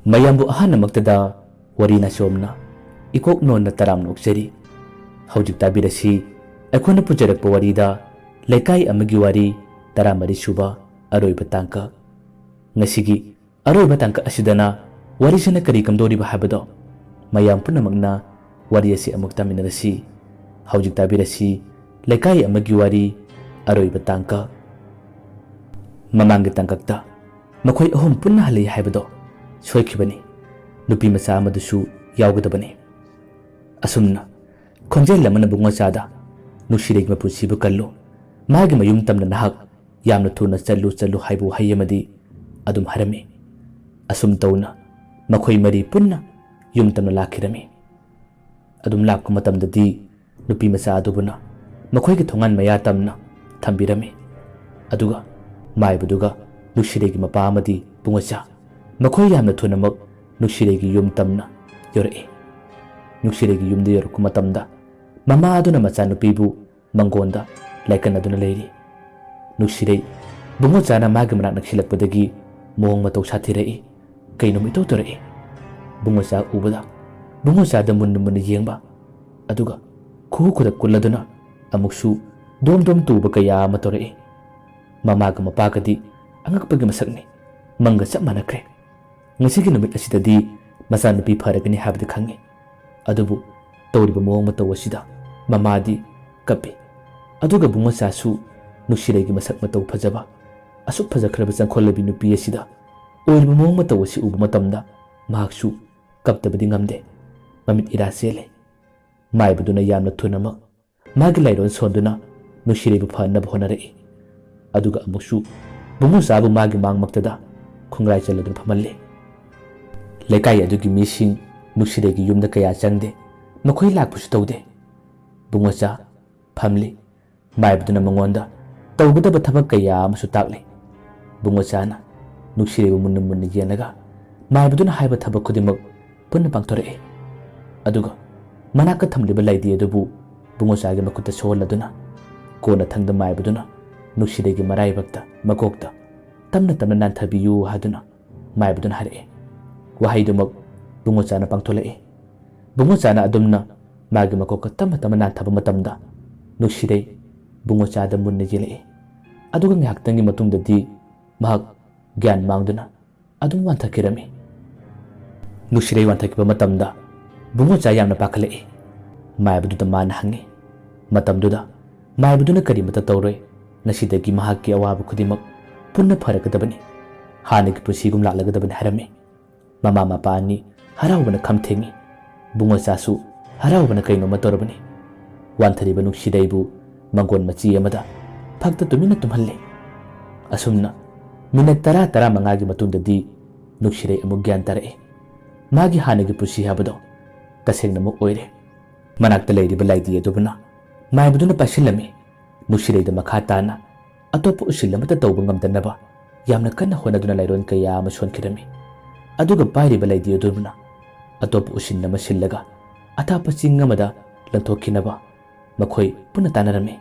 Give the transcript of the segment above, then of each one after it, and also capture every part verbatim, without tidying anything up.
ꯃꯌꯥꯝꯕꯨ ꯑꯍꯥꯟꯕꯃꯛꯇꯗ ꯋꯥꯔꯤ ꯅꯥꯆꯣꯝꯅ ꯏꯀꯣꯛ ꯅꯣꯟꯅ ꯇꯔꯥꯝꯅ ꯑꯣꯛꯆꯔꯤ꯫ ꯍꯧꯖꯤꯛ ꯇꯥꯕꯤꯔꯁꯤ ꯑꯩꯈꯣꯏꯅ ꯄꯨꯖꯔꯛꯄ ꯋꯥꯔꯤꯗ ꯂꯩꯀꯥꯏ ꯑꯃꯒꯤ ꯋꯥꯔꯤ ꯇꯔꯥꯃꯔꯤ ꯁꯨꯕ ꯑꯔꯣꯏꯕ ꯇꯥꯡꯀꯛ꯫ ꯉꯁꯤꯒꯤ ꯑꯔꯣꯏꯕ ꯇꯥꯡꯀꯛ ꯑꯁꯤꯗꯅ ꯋꯥꯔꯤꯁꯤꯅ ꯀꯔꯤ ꯀꯝꯗꯧꯔꯤꯕ ꯍꯥꯏꯕꯗꯣ ꯃꯌꯥꯝ ꯄꯨꯝꯅꯃꯛꯅ ꯋꯥꯔꯤ ꯑꯁꯤ ꯑꯃꯨꯛ ꯇꯥꯃꯤꯟꯅꯔꯁꯤ꯫ ꯍꯧꯖꯤꯛ ꯇꯥꯕꯤꯔꯁꯤ ꯂꯩꯀꯥꯏ ꯑꯃꯒꯤ ꯋꯥꯔꯤ ꯑꯔꯣꯏꯕ ꯇꯥꯡꯀꯛ꯫ ꯃꯃꯥꯡꯒꯤ ꯇꯥꯡꯀꯛꯇ ꯃꯈꯣꯏ ꯑꯍꯨꯝ ꯄꯨꯟꯅ ꯍꯜꯂꯛꯏ ꯍꯥꯏꯕꯗꯣ ꯁꯣꯏꯈꯤꯕꯅꯤ꯫ ꯅꯨꯄꯤ ꯃꯆꯥ ꯑꯃꯗꯨꯁꯨ ꯌꯥꯎꯒꯗꯕꯅꯤ꯫ ꯑꯁꯨꯝꯅ ꯈꯣꯟꯖꯦꯜ ꯑꯃꯅ ꯕꯨꯡꯉꯣꯆꯥꯗ "ꯅꯨꯡꯁꯤꯔꯩꯒꯤ ꯃꯄꯨꯟꯁꯤꯕꯨ ꯀꯜꯂꯨ, ꯃꯥꯒꯤ ꯃꯌꯨꯝ ꯇꯝꯅ ꯅꯍꯥꯛ ꯌꯥꯝꯅ ꯊꯨꯅ ꯆꯠꯂꯨ ꯆꯠꯂꯨ" ꯍꯥꯏꯕ ꯋꯥꯍꯩ ꯑꯃꯗꯤ ꯑꯗꯨꯝ ꯍꯥꯏꯔꯝꯃꯤ꯫ ꯑꯁꯨꯝ ꯇꯧꯅ ꯃꯈꯣꯏ ꯃꯔꯤ ꯄꯨꯟꯅ ꯌꯨꯝ ꯇꯝꯅ ꯂꯥꯛꯈꯤꯔꯝꯃꯤ꯫ ꯑꯗꯨꯝ ꯂꯥꯛꯄ ꯃꯇꯝꯗꯗꯤ ꯅꯨꯄꯤ ꯃꯆꯥ ꯑꯗꯨꯕꯨꯅ ꯃꯈꯣꯏꯒꯤ ꯊꯣꯡꯒꯥꯟ ꯃꯌꯥ ꯇꯝꯅ ꯊꯝꯕꯤꯔꯝꯃꯤ꯫ ꯑꯗꯨꯒ ꯃꯥꯏꯕꯗꯨꯒ ꯅꯨꯡꯁꯤꯔꯩꯒꯤ ꯃꯄꯥ ꯑꯃꯗꯤ ꯕꯨꯡꯉꯣꯆꯥ ꯃꯈꯣꯏ ꯌꯥꯝꯅ ꯊꯨꯅꯃꯛ ꯅꯨꯡꯁꯤꯔꯩꯒꯤ ꯌꯨꯝ ꯇꯝꯅ ꯌꯧꯔꯛꯏ꯫ ꯅꯨꯡꯁꯤꯔꯩꯒꯤ ꯌꯨꯝꯗ ꯌꯧꯔꯛꯄ ꯃꯇꯝꯗ ꯃꯃꯥ ꯑꯗꯨꯅ ꯃꯆꯥꯅꯨꯄꯤꯕꯨ ꯃꯪꯒꯣꯟꯗ ꯂꯥꯏꯀꯟꯅꯗꯨꯅ ꯂꯩꯔꯤ꯫ ꯅꯨꯡꯁꯤꯔꯩ ꯕꯨꯡꯉꯣꯆꯥꯅ ꯃꯥꯒꯤ ꯃꯅꯥꯛ ꯅꯛꯁꯤꯜꯂꯛꯄꯗꯒꯤ ꯃꯑꯣꯡ ꯃꯇꯧ ꯁꯥꯊꯤꯔꯛꯏ꯫ ꯀꯩꯅꯣꯝ ꯏꯇꯧ ꯇꯧꯔꯛꯏ꯫ ꯕꯨꯡꯉꯣꯆꯥ ꯎꯕꯗ ꯕꯨꯡꯉꯣꯆꯥꯗ ꯃꯨꯟꯅ ꯃꯨꯟꯅ ꯌꯦꯡꯕ, ꯑꯗꯨꯒ ꯈꯨꯍꯨ ꯈꯨꯗꯛ ꯀꯨꯜꯂꯗꯨꯅ ꯑꯃꯨꯛꯁꯨ ꯗꯣꯝ ꯗꯣꯝ ꯇꯨꯕ ꯀꯌꯥ ꯑꯃ ꯇꯧꯔꯛꯏ꯫ ꯃꯃꯥꯒ ꯃꯄꯥꯒꯗꯤ ꯑꯉꯛꯄꯒꯤ ꯃꯁꯛꯅꯤ꯫ ꯃꯪꯒ ꯆꯞ ꯃꯥꯟꯅꯈ꯭ꯔꯦ꯫ ꯉꯁꯤꯒꯤ ꯅꯨꯃꯤꯠ ꯑꯁꯤꯗꯗꯤ ꯃꯆꯥꯅꯨꯄꯤ ꯐꯔꯒꯅꯤ ꯍꯥꯏꯕꯗꯤ ꯈꯪꯉꯤ꯫ ꯑꯗꯨꯕꯨ ꯇꯧꯔꯤꯕ ꯃꯑꯣꯡ ꯃꯇꯧ ꯑꯁꯤꯗ ꯃꯃꯥꯗꯤ ꯀꯞꯄꯤ꯫ ꯑꯗꯨꯒ ꯕꯨꯡꯉꯣꯆꯥꯁꯨ ꯅꯨꯡꯁꯤꯔꯩꯒꯤ ꯃꯁꯛ ꯃꯇꯧ ꯐꯖꯕ, ꯑꯁꯨꯛ ꯐꯖꯈ꯭ꯔꯕ ꯆꯪꯈꯣꯜꯂꯕꯤ ꯅꯨꯄꯤ ꯑꯁꯤꯗ ꯑꯣꯏꯔꯤꯕ ꯃꯑꯣꯡ ꯃꯇꯧ ꯑꯁꯤ ꯎꯕ ꯃꯇꯝꯗ ꯃꯍꯥꯛꯁꯨ ꯀꯞꯇꯕꯗꯤ ꯉꯝꯗꯦ꯫ ꯃꯃꯤꯠ ꯏꯔꯥ ꯆꯦꯜꯂꯦ꯫ ꯃꯥꯏꯕꯗꯨꯅ ꯌꯥꯝꯅ ꯊꯨꯅꯃꯛ ꯃꯥꯒꯤ ꯂꯥꯏꯔꯣꯟ ꯁꯣꯟꯗꯨꯅ ꯅꯨꯡꯁꯤꯔꯩꯕꯨ ꯐꯍꯟꯅꯕ ꯍꯣꯠꯅꯔꯛꯏ꯫ ꯑꯗꯨꯒ ꯑꯃꯨꯛꯁꯨ ꯕꯨꯡꯉꯣꯆꯥꯕꯨ ꯃꯥꯒꯤ ꯃꯥꯡꯃꯛꯇꯗ ꯈꯣꯡꯒ꯭ꯔꯥꯏ ꯆꯜꯂꯗꯨꯅ ꯐꯝꯍꯜꯂꯤ꯫ ꯂꯩꯀꯥꯏ ꯑꯗꯨꯒꯤ ꯃꯤꯁꯤꯡ ꯅꯨꯡꯁꯤꯔꯩꯒꯤ ꯌꯨꯝꯗ ꯀꯌꯥ ꯆꯪꯗꯦ꯫ ꯃꯈꯣꯏ ꯂꯥꯛꯄꯁꯨ ꯇꯧꯗꯦ꯫ ꯕꯨꯡꯉꯣꯆꯥ ꯐꯝꯂꯤ꯫ ꯃꯥꯏꯕꯗꯨꯅ ꯃꯉꯣꯟꯗ ꯇꯧꯒꯗꯕ ꯊꯕꯛ ꯀꯌꯥ ꯑꯃꯁꯨ ꯇꯥꯛꯂꯤ꯫ ꯕꯨꯡꯉꯣꯆꯥꯅ ꯅꯨꯡꯁꯤꯔꯩꯕꯨ ꯃꯨꯟꯅ ꯃꯨꯟꯅ ꯌꯦꯡꯂꯒ ꯃꯥꯏꯕꯗꯨꯅ ꯍꯥꯏꯕ ꯊꯕꯛ ꯈꯨꯗꯤꯡꯃꯛ ꯄꯨꯟꯅ ꯄꯥꯡꯊꯣꯔꯛꯏ꯫ ꯑꯗꯨꯒ ꯃꯅꯥꯛꯇ ꯊꯝꯂꯤꯕ ꯂꯥꯏꯙꯤ ꯑꯗꯨꯕꯨ ꯕꯨꯡꯉꯣꯆꯥꯒꯤ ꯃꯈꯨꯠꯇ ꯁꯣꯛꯍꯜꯂꯗꯨꯅ ꯀꯣꯟꯅꯊꯪꯗ ꯃꯥꯏꯕꯗꯨꯅ ꯅꯨꯡꯁꯤꯔꯩꯒꯤ ꯃꯔꯥꯏꯕꯛꯇ, ꯃꯀꯣꯛꯇ ꯇꯞꯅ ꯇꯞꯅ ꯅꯥꯟꯊꯕꯤꯌꯨ ꯍꯥꯏꯗꯨꯅ ꯃꯥꯏꯕꯗꯨꯅ ꯍꯥꯏꯔꯛꯏ꯫ ꯋꯥꯍꯩꯗꯨꯃꯛ ꯕꯨꯡꯉꯣꯆꯥꯅ ꯄꯥꯡꯊꯣꯛꯂꯛꯏ꯫ ꯕꯨꯡꯉꯣꯆꯥꯅ ꯑꯗꯨꯝꯅ ꯃꯥꯒꯤ ꯃꯀꯣꯛꯀ ꯇꯞꯅ ꯇꯞꯅ ꯅꯥꯟꯊꯕ ꯃꯇꯝꯗ ꯅꯨꯡꯁꯤꯔꯩ ꯕꯨꯡꯉꯣꯆꯥꯗ ꯃꯨꯟꯅ ꯌꯦꯡꯂꯛꯏ꯫ ꯑꯗꯨꯒ ꯉꯥꯏꯍꯥꯛꯇꯪꯒꯤ ꯃꯇꯨꯡꯗꯗꯤ ꯃꯍꯥꯛ ꯒ꯭ꯌꯥꯟ ꯃꯥꯡꯗꯨꯅ ꯑꯗꯨꯝ ꯋꯥꯟꯊꯈꯤꯔꯝꯃꯤ꯫ ꯅꯨꯡꯁꯤꯔꯩ ꯋꯥꯟꯊꯈꯤꯕ ꯃꯇꯝꯗ ꯕꯨꯡꯉꯣꯆꯥ ꯌꯥꯝꯅ ꯄꯥꯈꯠꯂꯛꯏ꯫ ꯃꯥꯏꯕꯗꯨꯗ ꯃꯥꯅ ꯍꯪꯉꯤ꯫ ꯃꯇꯝꯗꯨꯗ ꯃꯥꯏꯕꯗꯨꯅ ꯀꯔꯤꯃꯠꯇ ꯇꯧꯔꯣꯏ, ꯉꯁꯤꯗꯒꯤ ꯃꯍꯥꯛꯀꯤ ꯑꯋꯥꯕ ꯈꯨꯗꯤꯡꯃꯛ ꯄꯨꯟꯅ ꯐꯔꯛꯀꯗꯕꯅꯤ, ꯍꯥꯟꯅꯒꯤ ꯄꯨꯟꯁꯤꯒꯨꯝ ꯂꯥꯛꯂꯒꯗꯕꯅꯤ ꯍꯥꯏꯔꯝꯃꯤ꯫ ꯃꯃꯥ ꯃꯄꯥ ꯑꯅꯤ ꯍꯔꯥꯎꯕꯅ ꯈꯝ ꯊꯦꯡꯉꯤ꯫ ꯕꯨꯡꯉꯣꯆꯥꯁꯨ ꯍꯔꯥꯎꯕꯅ ꯀꯩꯅꯣꯝꯃ ꯇꯧꯔꯕꯅꯤ꯫ ꯋꯥꯟꯊꯔꯤꯕ ꯅꯨꯡꯁꯤꯔꯩꯕꯨ ꯃꯪꯒꯣꯟ ꯃꯆꯤ ꯑꯃꯗ ꯐꯛꯇ ꯇꯨꯃꯤꯟꯅ ꯇꯨꯝꯍꯜꯂꯤ꯫ ꯑꯁꯨꯝꯅ ꯃꯤꯅꯠ ꯇꯔꯥ, ꯇꯔꯥꯃꯉꯥꯒꯤ ꯃꯇꯨꯡꯗꯗꯤ ꯅꯨꯡꯁꯤꯔꯩ ꯑꯃꯨꯛ ꯒ꯭ꯌꯥꯟ ꯇꯥꯔꯛꯏ꯫ ꯃꯥꯒꯤ ꯍꯥꯟꯅꯒꯤ ꯄꯨꯟꯁꯤ ꯍꯥꯏꯕꯗꯣ ꯇꯁꯦꯡꯅꯃꯛ ꯑꯣꯏꯔꯦ꯫ ꯃꯅꯥꯛꯇ ꯂꯩꯔꯤꯕ ꯂꯥꯏꯗꯤ ꯑꯗꯨꯕꯨꯅ ꯃꯥꯏꯕꯗꯨꯅ ꯄꯥꯏꯁꯤꯜꯂꯝꯃꯤ꯫ ꯅꯨꯡꯁꯤꯔꯩꯗ ꯃꯈꯥ ꯇꯥꯅ ꯑꯇꯣꯞꯄ ꯎꯁꯤꯜ ꯑꯃꯠꯇ ꯇꯧꯕ ꯉꯝꯗꯅꯕ ꯌꯥꯝꯅ ꯀꯟꯅ ꯍꯣꯠꯅꯗꯨꯅ ꯂꯥꯏꯔꯣꯟ ꯀꯌꯥ ꯑꯃ ꯁꯣꯟꯈꯤꯔꯝꯃꯤ꯫ ꯑꯗꯨꯒ ꯄꯥꯏꯔꯤꯕ ꯂꯩꯗꯤ ꯑꯗꯨꯅ ꯑꯇꯣꯞꯄ ꯎꯁꯤꯟ ꯑꯃ ꯁꯤꯜꯂꯒ ꯑꯊꯥꯞꯄ ꯆꯤꯡ ꯑꯃꯗ ꯂꯪꯊꯣꯛꯈꯤꯅꯕ ꯃꯈꯣꯏ ꯄꯨꯟꯅ ꯇꯥꯟꯅꯔꯝꯃꯤ꯫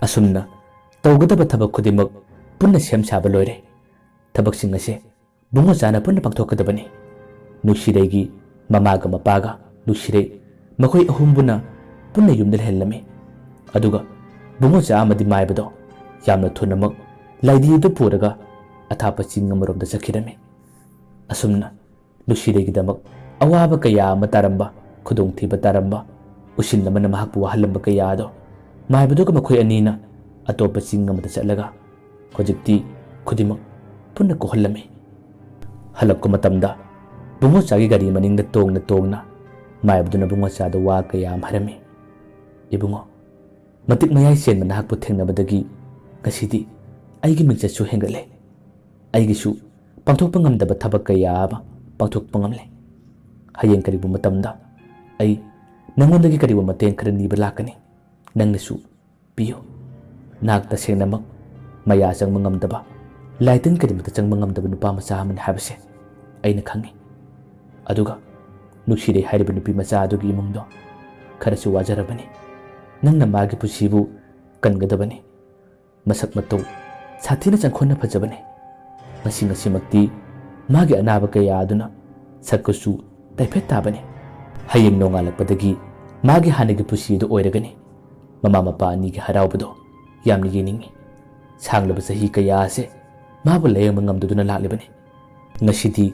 ꯑꯁꯨꯝꯅ ꯇꯧꯒꯗꯕ ꯊꯕꯛ ꯈꯨꯗꯤꯡꯃꯛ ꯄꯨꯟꯅ ꯁꯦꯝ ꯁꯥꯕ ꯂꯣꯏꯔꯦ꯫ ꯊꯕꯛꯁꯤꯡ ꯑꯁꯦ ꯕꯨꯡꯉꯣꯆꯥꯅ ꯄꯨꯟꯅ ꯄꯥꯡꯊꯣꯛꯀꯗꯕꯅꯤ꯫ ꯅꯨꯡꯁꯤꯔꯩꯒꯤ ꯃꯃꯥꯒ ꯃꯄꯥꯒ ꯅꯨꯡꯁꯤꯔꯩ, ꯃꯈꯣꯏ ꯑꯍꯨꯝꯕꯨꯅ ꯄꯨꯟꯅ ꯌꯨꯝꯗ ꯂꯩꯍꯜꯂꯝꯃꯤ꯫ ꯑꯗꯨꯒ ꯕꯨꯡꯉꯣꯆꯥ ꯑꯃꯗꯤ ꯃꯥꯏꯕꯗꯣ ꯌꯥꯝꯅ ꯊꯨꯅꯃꯛ ꯂꯥꯏꯗꯤ ꯑꯗꯨ ꯄꯨꯔꯒ ꯑꯊꯥꯞꯄ ꯆꯤꯡ ꯑꯃꯔꯣꯝꯗ ꯆꯠꯈꯤꯔꯝꯃꯤ꯫ ꯑꯁꯨꯝꯅ ꯅꯨꯡꯁꯤꯔꯩꯒꯤꯗꯃꯛ ꯑꯋꯥꯕ ꯀꯌꯥ ꯑꯃ ꯇꯥꯔꯝꯕ, ꯈꯨꯗꯣꯡꯊꯤꯕ ꯇꯥꯔꯝꯕ, ꯎꯁꯤꯟ ꯑꯃꯅ ꯃꯍꯥꯛꯄꯨ ꯋꯥꯍꯜꯂꯝꯕ ꯀꯌꯥ ꯑꯗꯣ ꯃꯥꯏꯕꯗꯨꯒ ꯃꯈꯣꯏ ꯑꯅꯤꯅ ꯑꯇꯣꯞꯄ ꯆꯤꯡ ꯑꯃꯗ ꯆꯠꯂꯒ ꯍꯧꯖꯤꯛꯇꯤ ꯈꯨꯗꯤꯡꯃꯛ ꯄꯨꯟꯅ ꯀꯣꯛꯍꯜꯂꯝꯃꯤ꯫ ꯍꯜꯂꯛꯄ ꯃꯇꯝꯗ ꯕꯨꯡꯉꯣꯆꯥꯒꯤ ꯒꯥꯔꯤ ꯃꯅꯤꯡꯗ ꯇꯣꯡꯅ ꯇꯣꯡꯅ ꯃꯥꯏꯕꯗꯨꯅ ꯕꯨꯡꯉꯣꯆꯥꯗ ꯋꯥ ꯀꯌꯥ ꯑꯃ ꯍꯥꯏꯔꯝꯃꯤ꯫ "ꯏꯕꯨꯡꯉꯣ, ꯃꯇꯤꯛ ꯃꯌꯥꯏ ꯆꯦꯟꯕ ꯅꯍꯥꯛꯄꯨ ꯊꯦꯡꯅꯕꯗꯒꯤ ꯉꯁꯤꯗꯤ ꯑꯩꯒꯤ ꯃꯤꯡꯆꯠꯁꯨ ꯍꯦꯟꯒꯠꯂꯦ꯫ ꯑꯩꯒꯤꯁꯨ ꯄꯥꯡꯊꯣꯛꯄ ꯉꯝꯗꯕ ꯊꯕꯛ ꯀꯌꯥ ꯑꯃ ꯄꯥꯡꯊꯣꯛꯄ ꯉꯝꯂꯦ꯫ ꯍꯌꯦꯡ ꯀꯔꯤꯒꯨꯝꯕ ꯃꯇꯝꯗ ꯑꯩ ꯅꯉꯣꯟꯗꯒꯤ ꯀꯔꯤꯒꯨꯝꯕ ꯃꯇꯦꯡ ꯈꯔ ꯅꯤꯕ ꯂꯥꯛꯀꯅꯤ꯫ ꯅꯪꯅꯁꯨ ꯄꯤꯌꯨ꯫ ꯅꯍꯥꯛ ꯇꯁꯦꯡꯅꯃꯛ ꯃꯌꯥ ꯆꯪꯕ ꯉꯝꯗꯕ, ꯂꯥꯏꯇꯤꯟ ꯀꯔꯤꯃꯠꯇ ꯆꯪꯕ ꯉꯝꯗꯕ ꯅꯨꯄꯥ ꯃꯆꯥ ꯑꯃꯅꯤ ꯍꯥꯏꯕꯁꯦ ꯑꯩꯅ ꯈꯪꯏ꯫ ꯑꯗꯨꯒ ꯅꯨꯡꯁꯤꯔꯩ ꯍꯥꯏꯔꯤꯕ ꯅꯨꯄꯤ ꯃꯆꯥ ꯑꯗꯨꯒꯤ ꯏꯃꯨꯡꯗꯣ ꯈꯔꯁꯨ ꯋꯥꯖꯔꯕꯅꯤ꯫ ꯅꯪꯅ ꯃꯥꯒꯤ ꯄꯨꯟꯁꯤꯕꯨ ꯀꯟꯒꯗꯕꯅꯤ꯫ ꯃꯁꯛ ꯃꯇꯧ ꯁꯥꯊꯤꯅ ꯆꯪꯈꯣꯟꯅ ꯐꯖꯕꯅꯤ꯫ ꯉꯁꯤ ꯉꯁꯤꯃꯛꯇꯤ ꯃꯥꯒꯤ ꯑꯅꯥꯕ ꯀꯌꯥ ꯑꯗꯨꯅ ꯁꯛ ꯀꯨꯆꯨ ꯇꯥꯏꯐꯦꯠ ꯇꯥꯕꯅꯤ꯫ ꯍꯌꯦꯡ ꯅꯣꯡꯉꯥꯜꯂꯛꯄꯗꯒꯤ ꯃꯥꯒꯤ ꯍꯥꯟꯅꯒꯤ ꯄꯨꯟꯁꯤ ꯑꯗꯨ ꯑꯣꯏꯔꯒꯅꯤ꯫ ꯃꯃꯥ ꯃꯄꯥ ꯑꯅꯤꯒꯤ ꯍꯔꯥꯎꯕꯗꯣ ꯌꯥꯝꯅ ꯌꯦꯡꯅꯤꯡꯏ꯫ ꯁꯥꯡꯂꯕ ꯆꯍꯤ ꯀꯌꯥ ꯑꯁꯦ ꯃꯥꯕꯨ ꯂꯥꯌꯦꯡꯕ ꯉꯝꯗꯗꯨꯅ ꯂꯥꯛꯂꯤꯕꯅꯤ꯫ ꯉꯁꯤꯗꯤ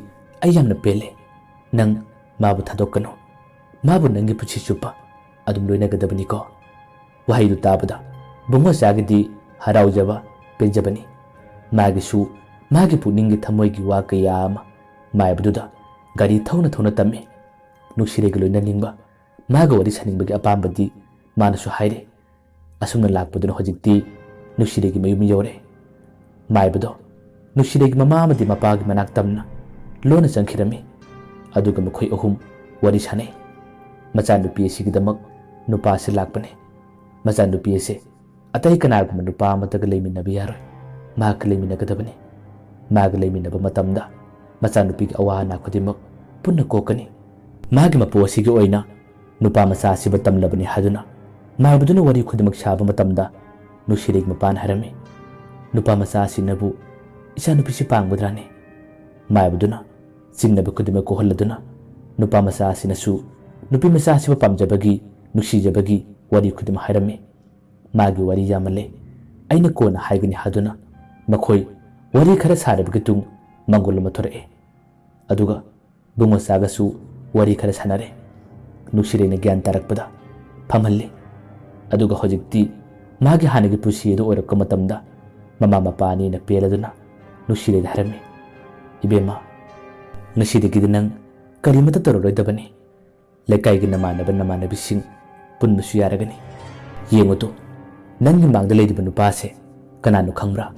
ꯑꯩ ꯌꯥꯝꯅ ꯄꯦꯜꯂꯦ꯫ ꯅꯪ ꯃꯥꯕꯨ ꯊꯥꯗꯣꯛꯀꯅꯨ꯫ ꯃꯥꯕꯨ ꯅꯪꯒꯤ ꯄꯨꯟꯁꯤ ꯆꯨꯞꯄ ꯑꯗꯨꯝ ꯂꯣꯏꯅꯒꯗꯕꯅꯤꯀꯣ꯫ ꯋꯥꯍꯩꯗꯨ ꯇꯥꯕꯗ ꯕꯨꯡꯉꯣꯆꯥꯒꯤꯗꯤ ꯍꯔꯥꯎꯖꯕ, ꯄꯦꯟꯖꯕꯅꯤ꯫ ꯃꯥꯒꯤꯁꯨ ꯃꯥꯒꯤ ꯄꯨꯛꯅꯤꯡꯒꯤ ꯊꯃꯣꯏꯒꯤ ꯋꯥ ꯀꯌꯥ ꯑꯃ ꯃꯥꯏꯕꯗꯨꯗ ꯒꯥꯔꯤ ꯊꯧꯅ ꯊꯧꯅ ꯇꯝꯃꯤ꯫ ꯅꯨꯡꯁꯤꯔꯩꯒ ꯂꯣꯏꯅꯅꯤꯡꯕ, ꯃꯥꯒ ꯋꯥꯔꯤ ꯁꯥꯅꯤꯡꯕꯒꯤ ꯑꯄꯥꯝꯕꯗꯤ ꯃꯥꯅꯁꯨ ꯍꯥꯏꯔꯦ꯫ ꯑꯁꯨꯝꯅ ꯂꯥꯛꯄꯗꯨꯅ ꯍꯧꯖꯤꯛꯇꯤ ꯅꯨꯡꯁꯤꯔꯩꯒꯤ ꯃꯌꯨꯝ ꯌꯧꯔꯦ꯫ ꯃꯥꯏꯕꯗꯣ ꯅꯨꯡꯁꯤꯔꯩꯒꯤ ꯃꯃꯥ ꯑꯃꯗꯤ ꯃꯄꯥꯒꯤ ꯃꯅꯥꯛ ꯇꯝꯅ ꯂꯣꯟꯅ ꯆꯪꯈꯤꯔꯝꯃꯤ꯫ ꯑꯗꯨꯒ ꯃꯈꯣꯏ ꯑꯍꯨꯝ ꯋꯥꯔꯤ ꯁꯥꯅꯩ꯫ ꯃꯆꯥꯅꯨꯄꯤ ꯑꯁꯤꯒꯤꯗꯃꯛ ꯅꯨꯄꯥ ꯑꯁꯤ ꯂꯥꯛꯄꯅꯤ꯫ ꯃꯆꯥꯅꯨꯄꯤ ꯑꯁꯤ ꯑꯇꯩ ꯀꯅꯥꯒꯨꯝꯕ ꯅꯨꯄꯥ ꯑꯃꯠꯇꯒ ꯂꯩꯃꯤꯟꯅꯕ ꯌꯥꯔꯣꯏ꯫ ꯃꯍꯥꯛꯀ ꯂꯩꯃꯤꯟꯅꯒꯗꯕꯅꯤ꯫ ꯃꯥꯒ ꯂꯩꯃꯤꯟꯅꯕ ꯃꯇꯝꯗ ꯃꯆꯥꯅꯨꯄꯤꯒꯤ ꯑꯋꯥ ꯑꯅꯥ ꯈꯨꯗꯤꯡꯃꯛ ꯄꯨꯟꯅ ꯀꯣꯛꯀꯅꯤ꯫ ꯃꯥꯒꯤ ꯃꯄꯨ ꯑꯁꯤꯒꯤ ꯑꯣꯏꯅ ꯅꯨꯄꯥ ꯃꯆꯥ ꯑꯁꯤꯕꯨ ꯇꯝꯂꯕꯅꯤ ꯍꯥꯏꯗꯨꯅ ꯃꯥꯏꯕꯗꯨꯅ ꯋꯥꯔꯤ ꯈꯨꯗꯤꯡꯃꯛ ꯁꯥꯕ ꯃꯇꯝꯗ ꯅꯨꯡꯁꯤꯔꯩꯒꯤ ꯃꯄꯥꯅ ꯍꯥꯏꯔꯝꯃꯤ, "ꯅꯨꯄꯥ ꯃꯆꯥ ꯑꯁꯤꯅꯕꯨ ꯏꯆꯥꯅꯨꯄꯤꯁꯤ ꯄꯥꯝꯒꯗ꯭ꯔꯥꯅꯦ?" ꯃꯥꯏꯕꯗꯨꯅ ꯆꯤꯡꯅꯕ ꯈꯨꯗꯤꯡꯃꯛ ꯀꯣꯛꯍꯜꯂꯗꯨꯅ ꯅꯨꯄꯥ ꯃꯆꯥ ꯑꯁꯤꯅꯁꯨ ꯅꯨꯄꯤ ꯃꯆꯥ ꯑꯁꯤꯕꯨ ꯄꯥꯝꯖꯕꯒꯤ, ꯅꯨꯡꯁꯤꯖꯕꯒꯤ ꯋꯥꯔꯤ ꯈꯨꯗꯤꯡꯃꯛ ꯍꯥꯏꯔꯝꯃꯤ꯫ ꯃꯥꯒꯤ ꯋꯥꯔꯤ ꯌꯥꯝꯃꯜꯂꯦ, ꯑꯩꯅ ꯀꯣꯟꯅ ꯍꯥꯏꯒꯅꯤ ꯍꯥꯏꯗꯨꯅ ꯃꯈꯣꯏ ꯋꯥꯔꯤ ꯈꯔ ꯁꯥꯔꯕꯒꯤ ꯇꯨꯡ ꯃꯪꯒꯣꯜ ꯑꯃ ꯊꯣꯔꯛꯑꯦ꯫ ꯑꯗꯨꯒ ꯕꯨꯡꯉꯣꯆꯥꯒꯁꯨ ꯋꯥꯔꯤ ꯈꯔ ꯁꯥꯟꯅꯔꯦ꯫ ꯅꯨꯡꯁꯤꯔꯩꯅ ꯒ꯭ꯌꯥꯟ ꯇꯥꯔꯛꯄꯗ ꯐꯝꯍꯜꯂꯤ꯫ ꯑꯗꯨꯒ ꯍꯧꯖꯤꯛꯇꯤ ꯃꯥꯒꯤ ꯍꯥꯟꯅꯒꯤ ꯄꯨꯟꯁꯤ ꯑꯗꯨ ꯑꯣꯏꯔꯛꯄ ꯃꯇꯝꯗ ꯃꯃꯥ ꯃꯄꯥ ꯑꯅꯤꯅ ꯄꯦꯜꯂꯗꯨꯅ ꯅꯨꯡꯁꯤꯔꯩꯗ ꯍꯥꯏꯔꯝꯃꯤ, "ꯏꯕꯦꯝꯃ, ꯉꯁꯤꯗꯒꯤꯗꯤ ꯅꯪ ꯀꯔꯤꯃꯠꯇ ꯇꯧꯔꯔꯣꯏꯗꯕꯅꯤ꯫ ꯂꯩꯀꯥꯏꯒꯤ ꯅꯃꯥꯟꯅꯕ ꯅꯃꯥꯟꯅꯕꯤꯁꯤꯡ ꯄꯨꯟꯕꯁꯨ ꯌꯥꯔꯒꯅꯤ꯫ ꯌꯦꯡꯉꯨꯇꯣ, ꯅꯪꯒꯤ ꯃꯥꯡꯗ ꯂꯩꯔꯤꯕ ꯅꯨꯄꯥꯁꯦ ꯀꯅꯥꯅꯣ ꯈꯪꯕ꯭ꯔꯥ?"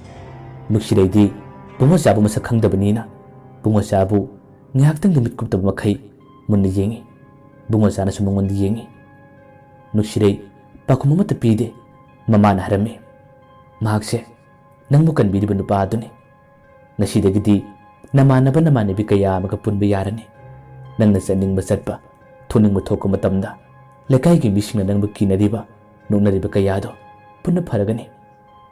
ꯅꯨꯡꯁꯤꯔꯩꯗꯤ ꯕꯨꯡꯉꯣꯆꯥꯕꯨ ꯃꯁꯛ ꯈꯪꯗꯕꯅꯤꯅ ꯕꯨꯡꯉꯣꯆꯥꯕꯨ ꯉꯥꯏꯍꯥꯛꯇꯪꯗꯤ ꯃꯤꯠ ꯀꯨꯞꯇꯕ ꯃꯈꯩ ꯃꯨꯟꯅ ꯌꯦꯡꯉꯤ꯫ ꯕꯨꯡꯉꯣꯆꯥꯅꯁꯨ ꯃꯉꯣꯟꯗ ꯌꯦꯡꯉꯤ꯫ ꯅꯨꯡꯁꯤꯔꯩ ꯄꯥꯎꯈꯨꯝ ꯑꯃꯠꯇ ꯄꯤꯗꯦ꯫ ꯃꯃꯥꯅ ꯍꯥꯏꯔꯝꯃꯤ, "ꯃꯍꯥꯛꯁꯦ ꯅꯪꯕꯨ ꯀꯟꯕꯤꯔꯤꯕ ꯅꯨꯄꯥ ꯑꯗꯨꯅꯤ꯫ ꯉꯁꯤꯗꯒꯤꯗꯤ ꯅꯃꯥꯟꯅꯕ ꯅꯃꯥꯟꯅꯕꯤ ꯀꯌꯥ ꯑꯃꯒ ꯄꯨꯟꯕ ꯌꯥꯔꯅꯤ꯫ ꯅꯪꯅ ꯆꯠꯅꯤꯡꯕ ꯆꯠꯄ, ꯊꯣꯛꯅꯤꯡꯕ ꯊꯣꯛꯄ ꯃꯇꯝꯗ ꯂꯩꯀꯥꯏꯒꯤ ꯃꯤꯁꯤꯡꯅ ꯅꯪꯕꯨ ꯀꯤꯅꯔꯤꯕ, ꯅꯣꯛꯅꯔꯤꯕ ꯀꯌꯥꯗꯣ ꯄꯨꯟꯅ ꯐꯔꯒꯅꯤ꯫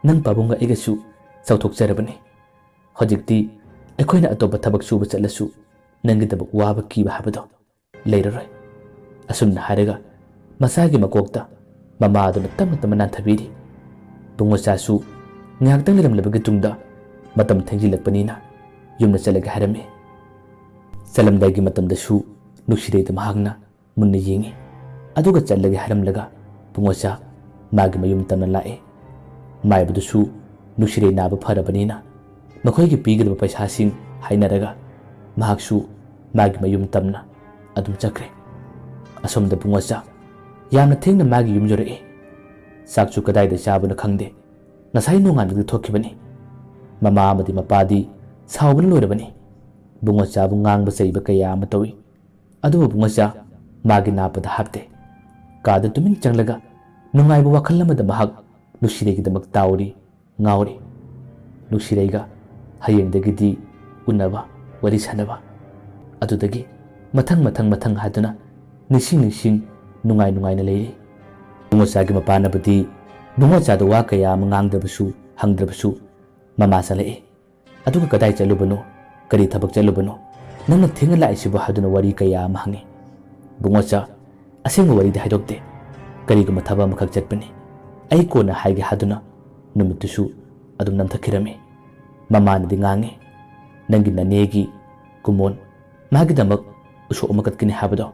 ꯅꯪ ꯄꯥꯕꯨꯡꯒ ꯑꯩꯒꯁꯨ ꯆꯥꯎꯊꯣꯛꯆꯔꯕꯅꯤ꯫ ꯍꯧꯖꯤꯛꯇꯤ ꯑꯩꯈꯣꯏꯅ ꯑꯇꯣꯞꯄ ꯊꯕꯛ ꯁꯨꯕ ꯆꯠꯂꯁꯨ ꯅꯪꯒꯤꯗꯃꯛ ꯋꯥꯕ ꯀꯤꯕ ꯍꯥꯏꯕꯗꯣ ꯂꯩꯔꯔꯣꯏ꯫ ꯑꯁꯨꯝꯅ ꯍꯥꯏꯔꯒ ꯃꯆꯥꯒꯤ ꯃꯀꯣꯛꯇ ꯃꯃꯥ ꯑꯗꯨꯅ ꯇꯞꯅ ꯇꯞꯅ ꯅꯥꯟꯊꯕꯤꯔꯤ꯫ ꯕꯨꯡꯉꯣꯆꯥꯁꯨ ꯉꯥꯏꯍꯥꯛꯇꯪ ꯂꯩꯔꯝꯂꯕꯒꯤ ꯇꯨꯡꯗ ꯃꯇꯝ ꯊꯦꯡꯖꯤꯜꯂꯛꯄꯅꯤꯅ ꯌꯨꯝꯗ ꯆꯠꯂꯒꯦ ꯍꯥꯏꯔꯝꯃꯤ꯫ ꯆꯠꯂꯝꯗꯥꯏꯒꯤ ꯃꯇꯝꯗꯁꯨ ꯅꯨꯡꯁꯤꯔꯩꯗ ꯃꯍꯥꯛꯅ ꯃꯨꯟꯅ ꯌꯦꯡꯉꯤ꯫ ꯑꯗꯨꯒ ꯆꯠꯂꯒꯦ ꯍꯥꯏꯔꯝꯂꯒ ꯕꯨꯡꯉꯣꯆꯥ ꯃꯥꯒꯤ ꯃꯌꯨꯝ ꯇꯝꯅ ꯂꯥꯛꯏ꯫ ꯃꯥꯏꯕꯗꯨꯁꯨ ꯅꯨꯡꯁꯤꯔꯩ ꯅꯥꯕ ꯐꯔꯕꯅꯤꯅ ꯃꯈꯣꯏꯒꯤ ꯄꯤꯒꯗꯕ ꯄꯩꯁꯥꯁꯤꯡ ꯍꯥꯏꯅꯔꯒ ꯃꯍꯥꯛꯁꯨ ꯃꯥꯒꯤ ꯃꯌꯨꯝ ꯇꯝꯅ ꯑꯗꯨꯝ ꯆꯠꯈ꯭ꯔꯦ꯫ ꯑꯁꯣꯝꯗ ꯕꯨꯡꯉꯣꯆꯥ ꯌꯥꯝꯅ ꯊꯦꯡꯅ ꯃꯥꯒꯤ ꯌꯨꯝ ꯌꯧꯔꯛꯏ꯫ ꯆꯥꯛꯁꯨ ꯀꯗꯥꯏꯗ ꯆꯥꯕꯅꯣ ꯈꯪꯗꯦ꯫ ꯉꯁꯥꯏ ꯅꯣꯡꯉꯥꯟꯕꯗ ꯊꯣꯛꯈꯤꯕꯅꯤ꯫ ꯃꯃꯥ ꯑꯃꯗꯤ ꯃꯄꯥꯗꯤ ꯁꯥꯎꯕꯅ ꯂꯣꯏꯔꯕꯅꯤ꯫ ꯕꯨꯡꯉꯣꯆꯥꯕꯨ ꯉꯥꯡꯕ ꯆꯩꯕ ꯀꯌꯥ ꯑꯃ ꯇꯧꯏ꯫ ꯑꯗꯨꯕꯨ ꯕꯨꯡꯉꯣꯆꯥ ꯃꯥꯒꯤ ꯅꯥꯞꯄꯗ ꯍꯥꯞꯇꯦ꯫ ꯀꯥꯗ ꯇꯨꯃꯤꯟ ꯆꯪꯂꯒ ꯅꯨꯡꯉꯥꯏꯕ ꯋꯥꯈꯜ ꯑꯃꯗ ꯃꯍꯥꯛ ꯅꯨꯡꯁꯤꯔꯩꯒꯤꯗꯃꯛ ꯇꯥꯎꯔꯤ, ꯉꯥꯎꯔꯤ꯫ ꯅꯨꯡꯁꯤꯔꯩꯒ ꯍꯌꯦꯡꯗꯒꯤꯗꯤ ꯎꯅꯕ, ꯋꯥꯔꯤ ꯁꯥꯟꯅꯕ, ꯑꯗꯨꯗꯒꯤ ꯃꯊꯪ, ꯃꯊꯪ, ꯃꯊꯪ ꯍꯥꯏꯗꯨꯅ ꯅꯤꯡꯁꯤꯡ ꯅꯤꯡꯁꯤꯡ ꯅꯨꯡꯉꯥꯏ ꯅꯨꯡꯉꯥꯏꯅ ꯂꯩꯔꯤ꯫ ꯕꯨꯡꯉꯣꯆꯥꯒꯤ ꯃꯄꯥꯅꯕꯨꯗꯤ ꯕꯨꯡꯉꯣꯆꯥꯗ ꯋꯥ ꯀꯌꯥ ꯑꯃ ꯉꯥꯡꯗ꯭ꯔꯕꯁꯨ, ꯍꯪꯗ꯭ꯔꯕꯁꯨ ꯃꯃꯥ ꯆꯠꯂꯛꯏ꯫ ꯑꯗꯨꯒ ꯀꯗꯥꯏ ꯆꯠꯂꯨꯕꯅꯣ? ꯀꯔꯤ ꯊꯕꯛ ꯆꯠꯂꯨꯕꯅꯣ? ꯅꯪꯅ ꯊꯦꯡꯅ ꯂꯥꯛꯏꯁꯤꯕꯨ ꯍꯥꯏꯗꯨꯅ ꯋꯥꯔꯤ ꯀꯌꯥ ꯑꯃ ꯍꯪꯉꯤ꯫ ꯕꯨꯡꯉꯣꯆꯥ, ꯑꯁꯦꯡꯕ ꯋꯥꯔꯤꯗꯤ ꯍꯥꯏꯗꯣꯛꯇꯦ꯫ ꯀꯔꯤꯒꯨꯝꯕ ꯊꯕꯛ ꯑꯃꯈꯛ ꯆꯠꯄꯅꯤ꯫ ꯑꯩ ꯀꯣꯟꯅ ꯍꯥꯏꯒꯦ ꯍꯥꯏꯗꯨꯅ ꯅꯨꯃꯤꯠꯇꯨꯁꯨ ꯑꯗꯨꯝ ꯅꯝꯊꯈꯤꯔꯝꯃꯤ꯫ ꯃꯃꯥꯅꯗꯤ ꯉꯥꯡꯉꯤ, "ꯅꯪꯒꯤ ꯅꯅꯦꯒꯤ ꯀꯨꯃꯣꯟ, ꯃꯥꯒꯤꯗꯃꯛ ꯎꯁꯣꯞ ꯑꯃ ꯀꯠꯀꯅꯤ ꯍꯥꯏꯕꯗꯣ,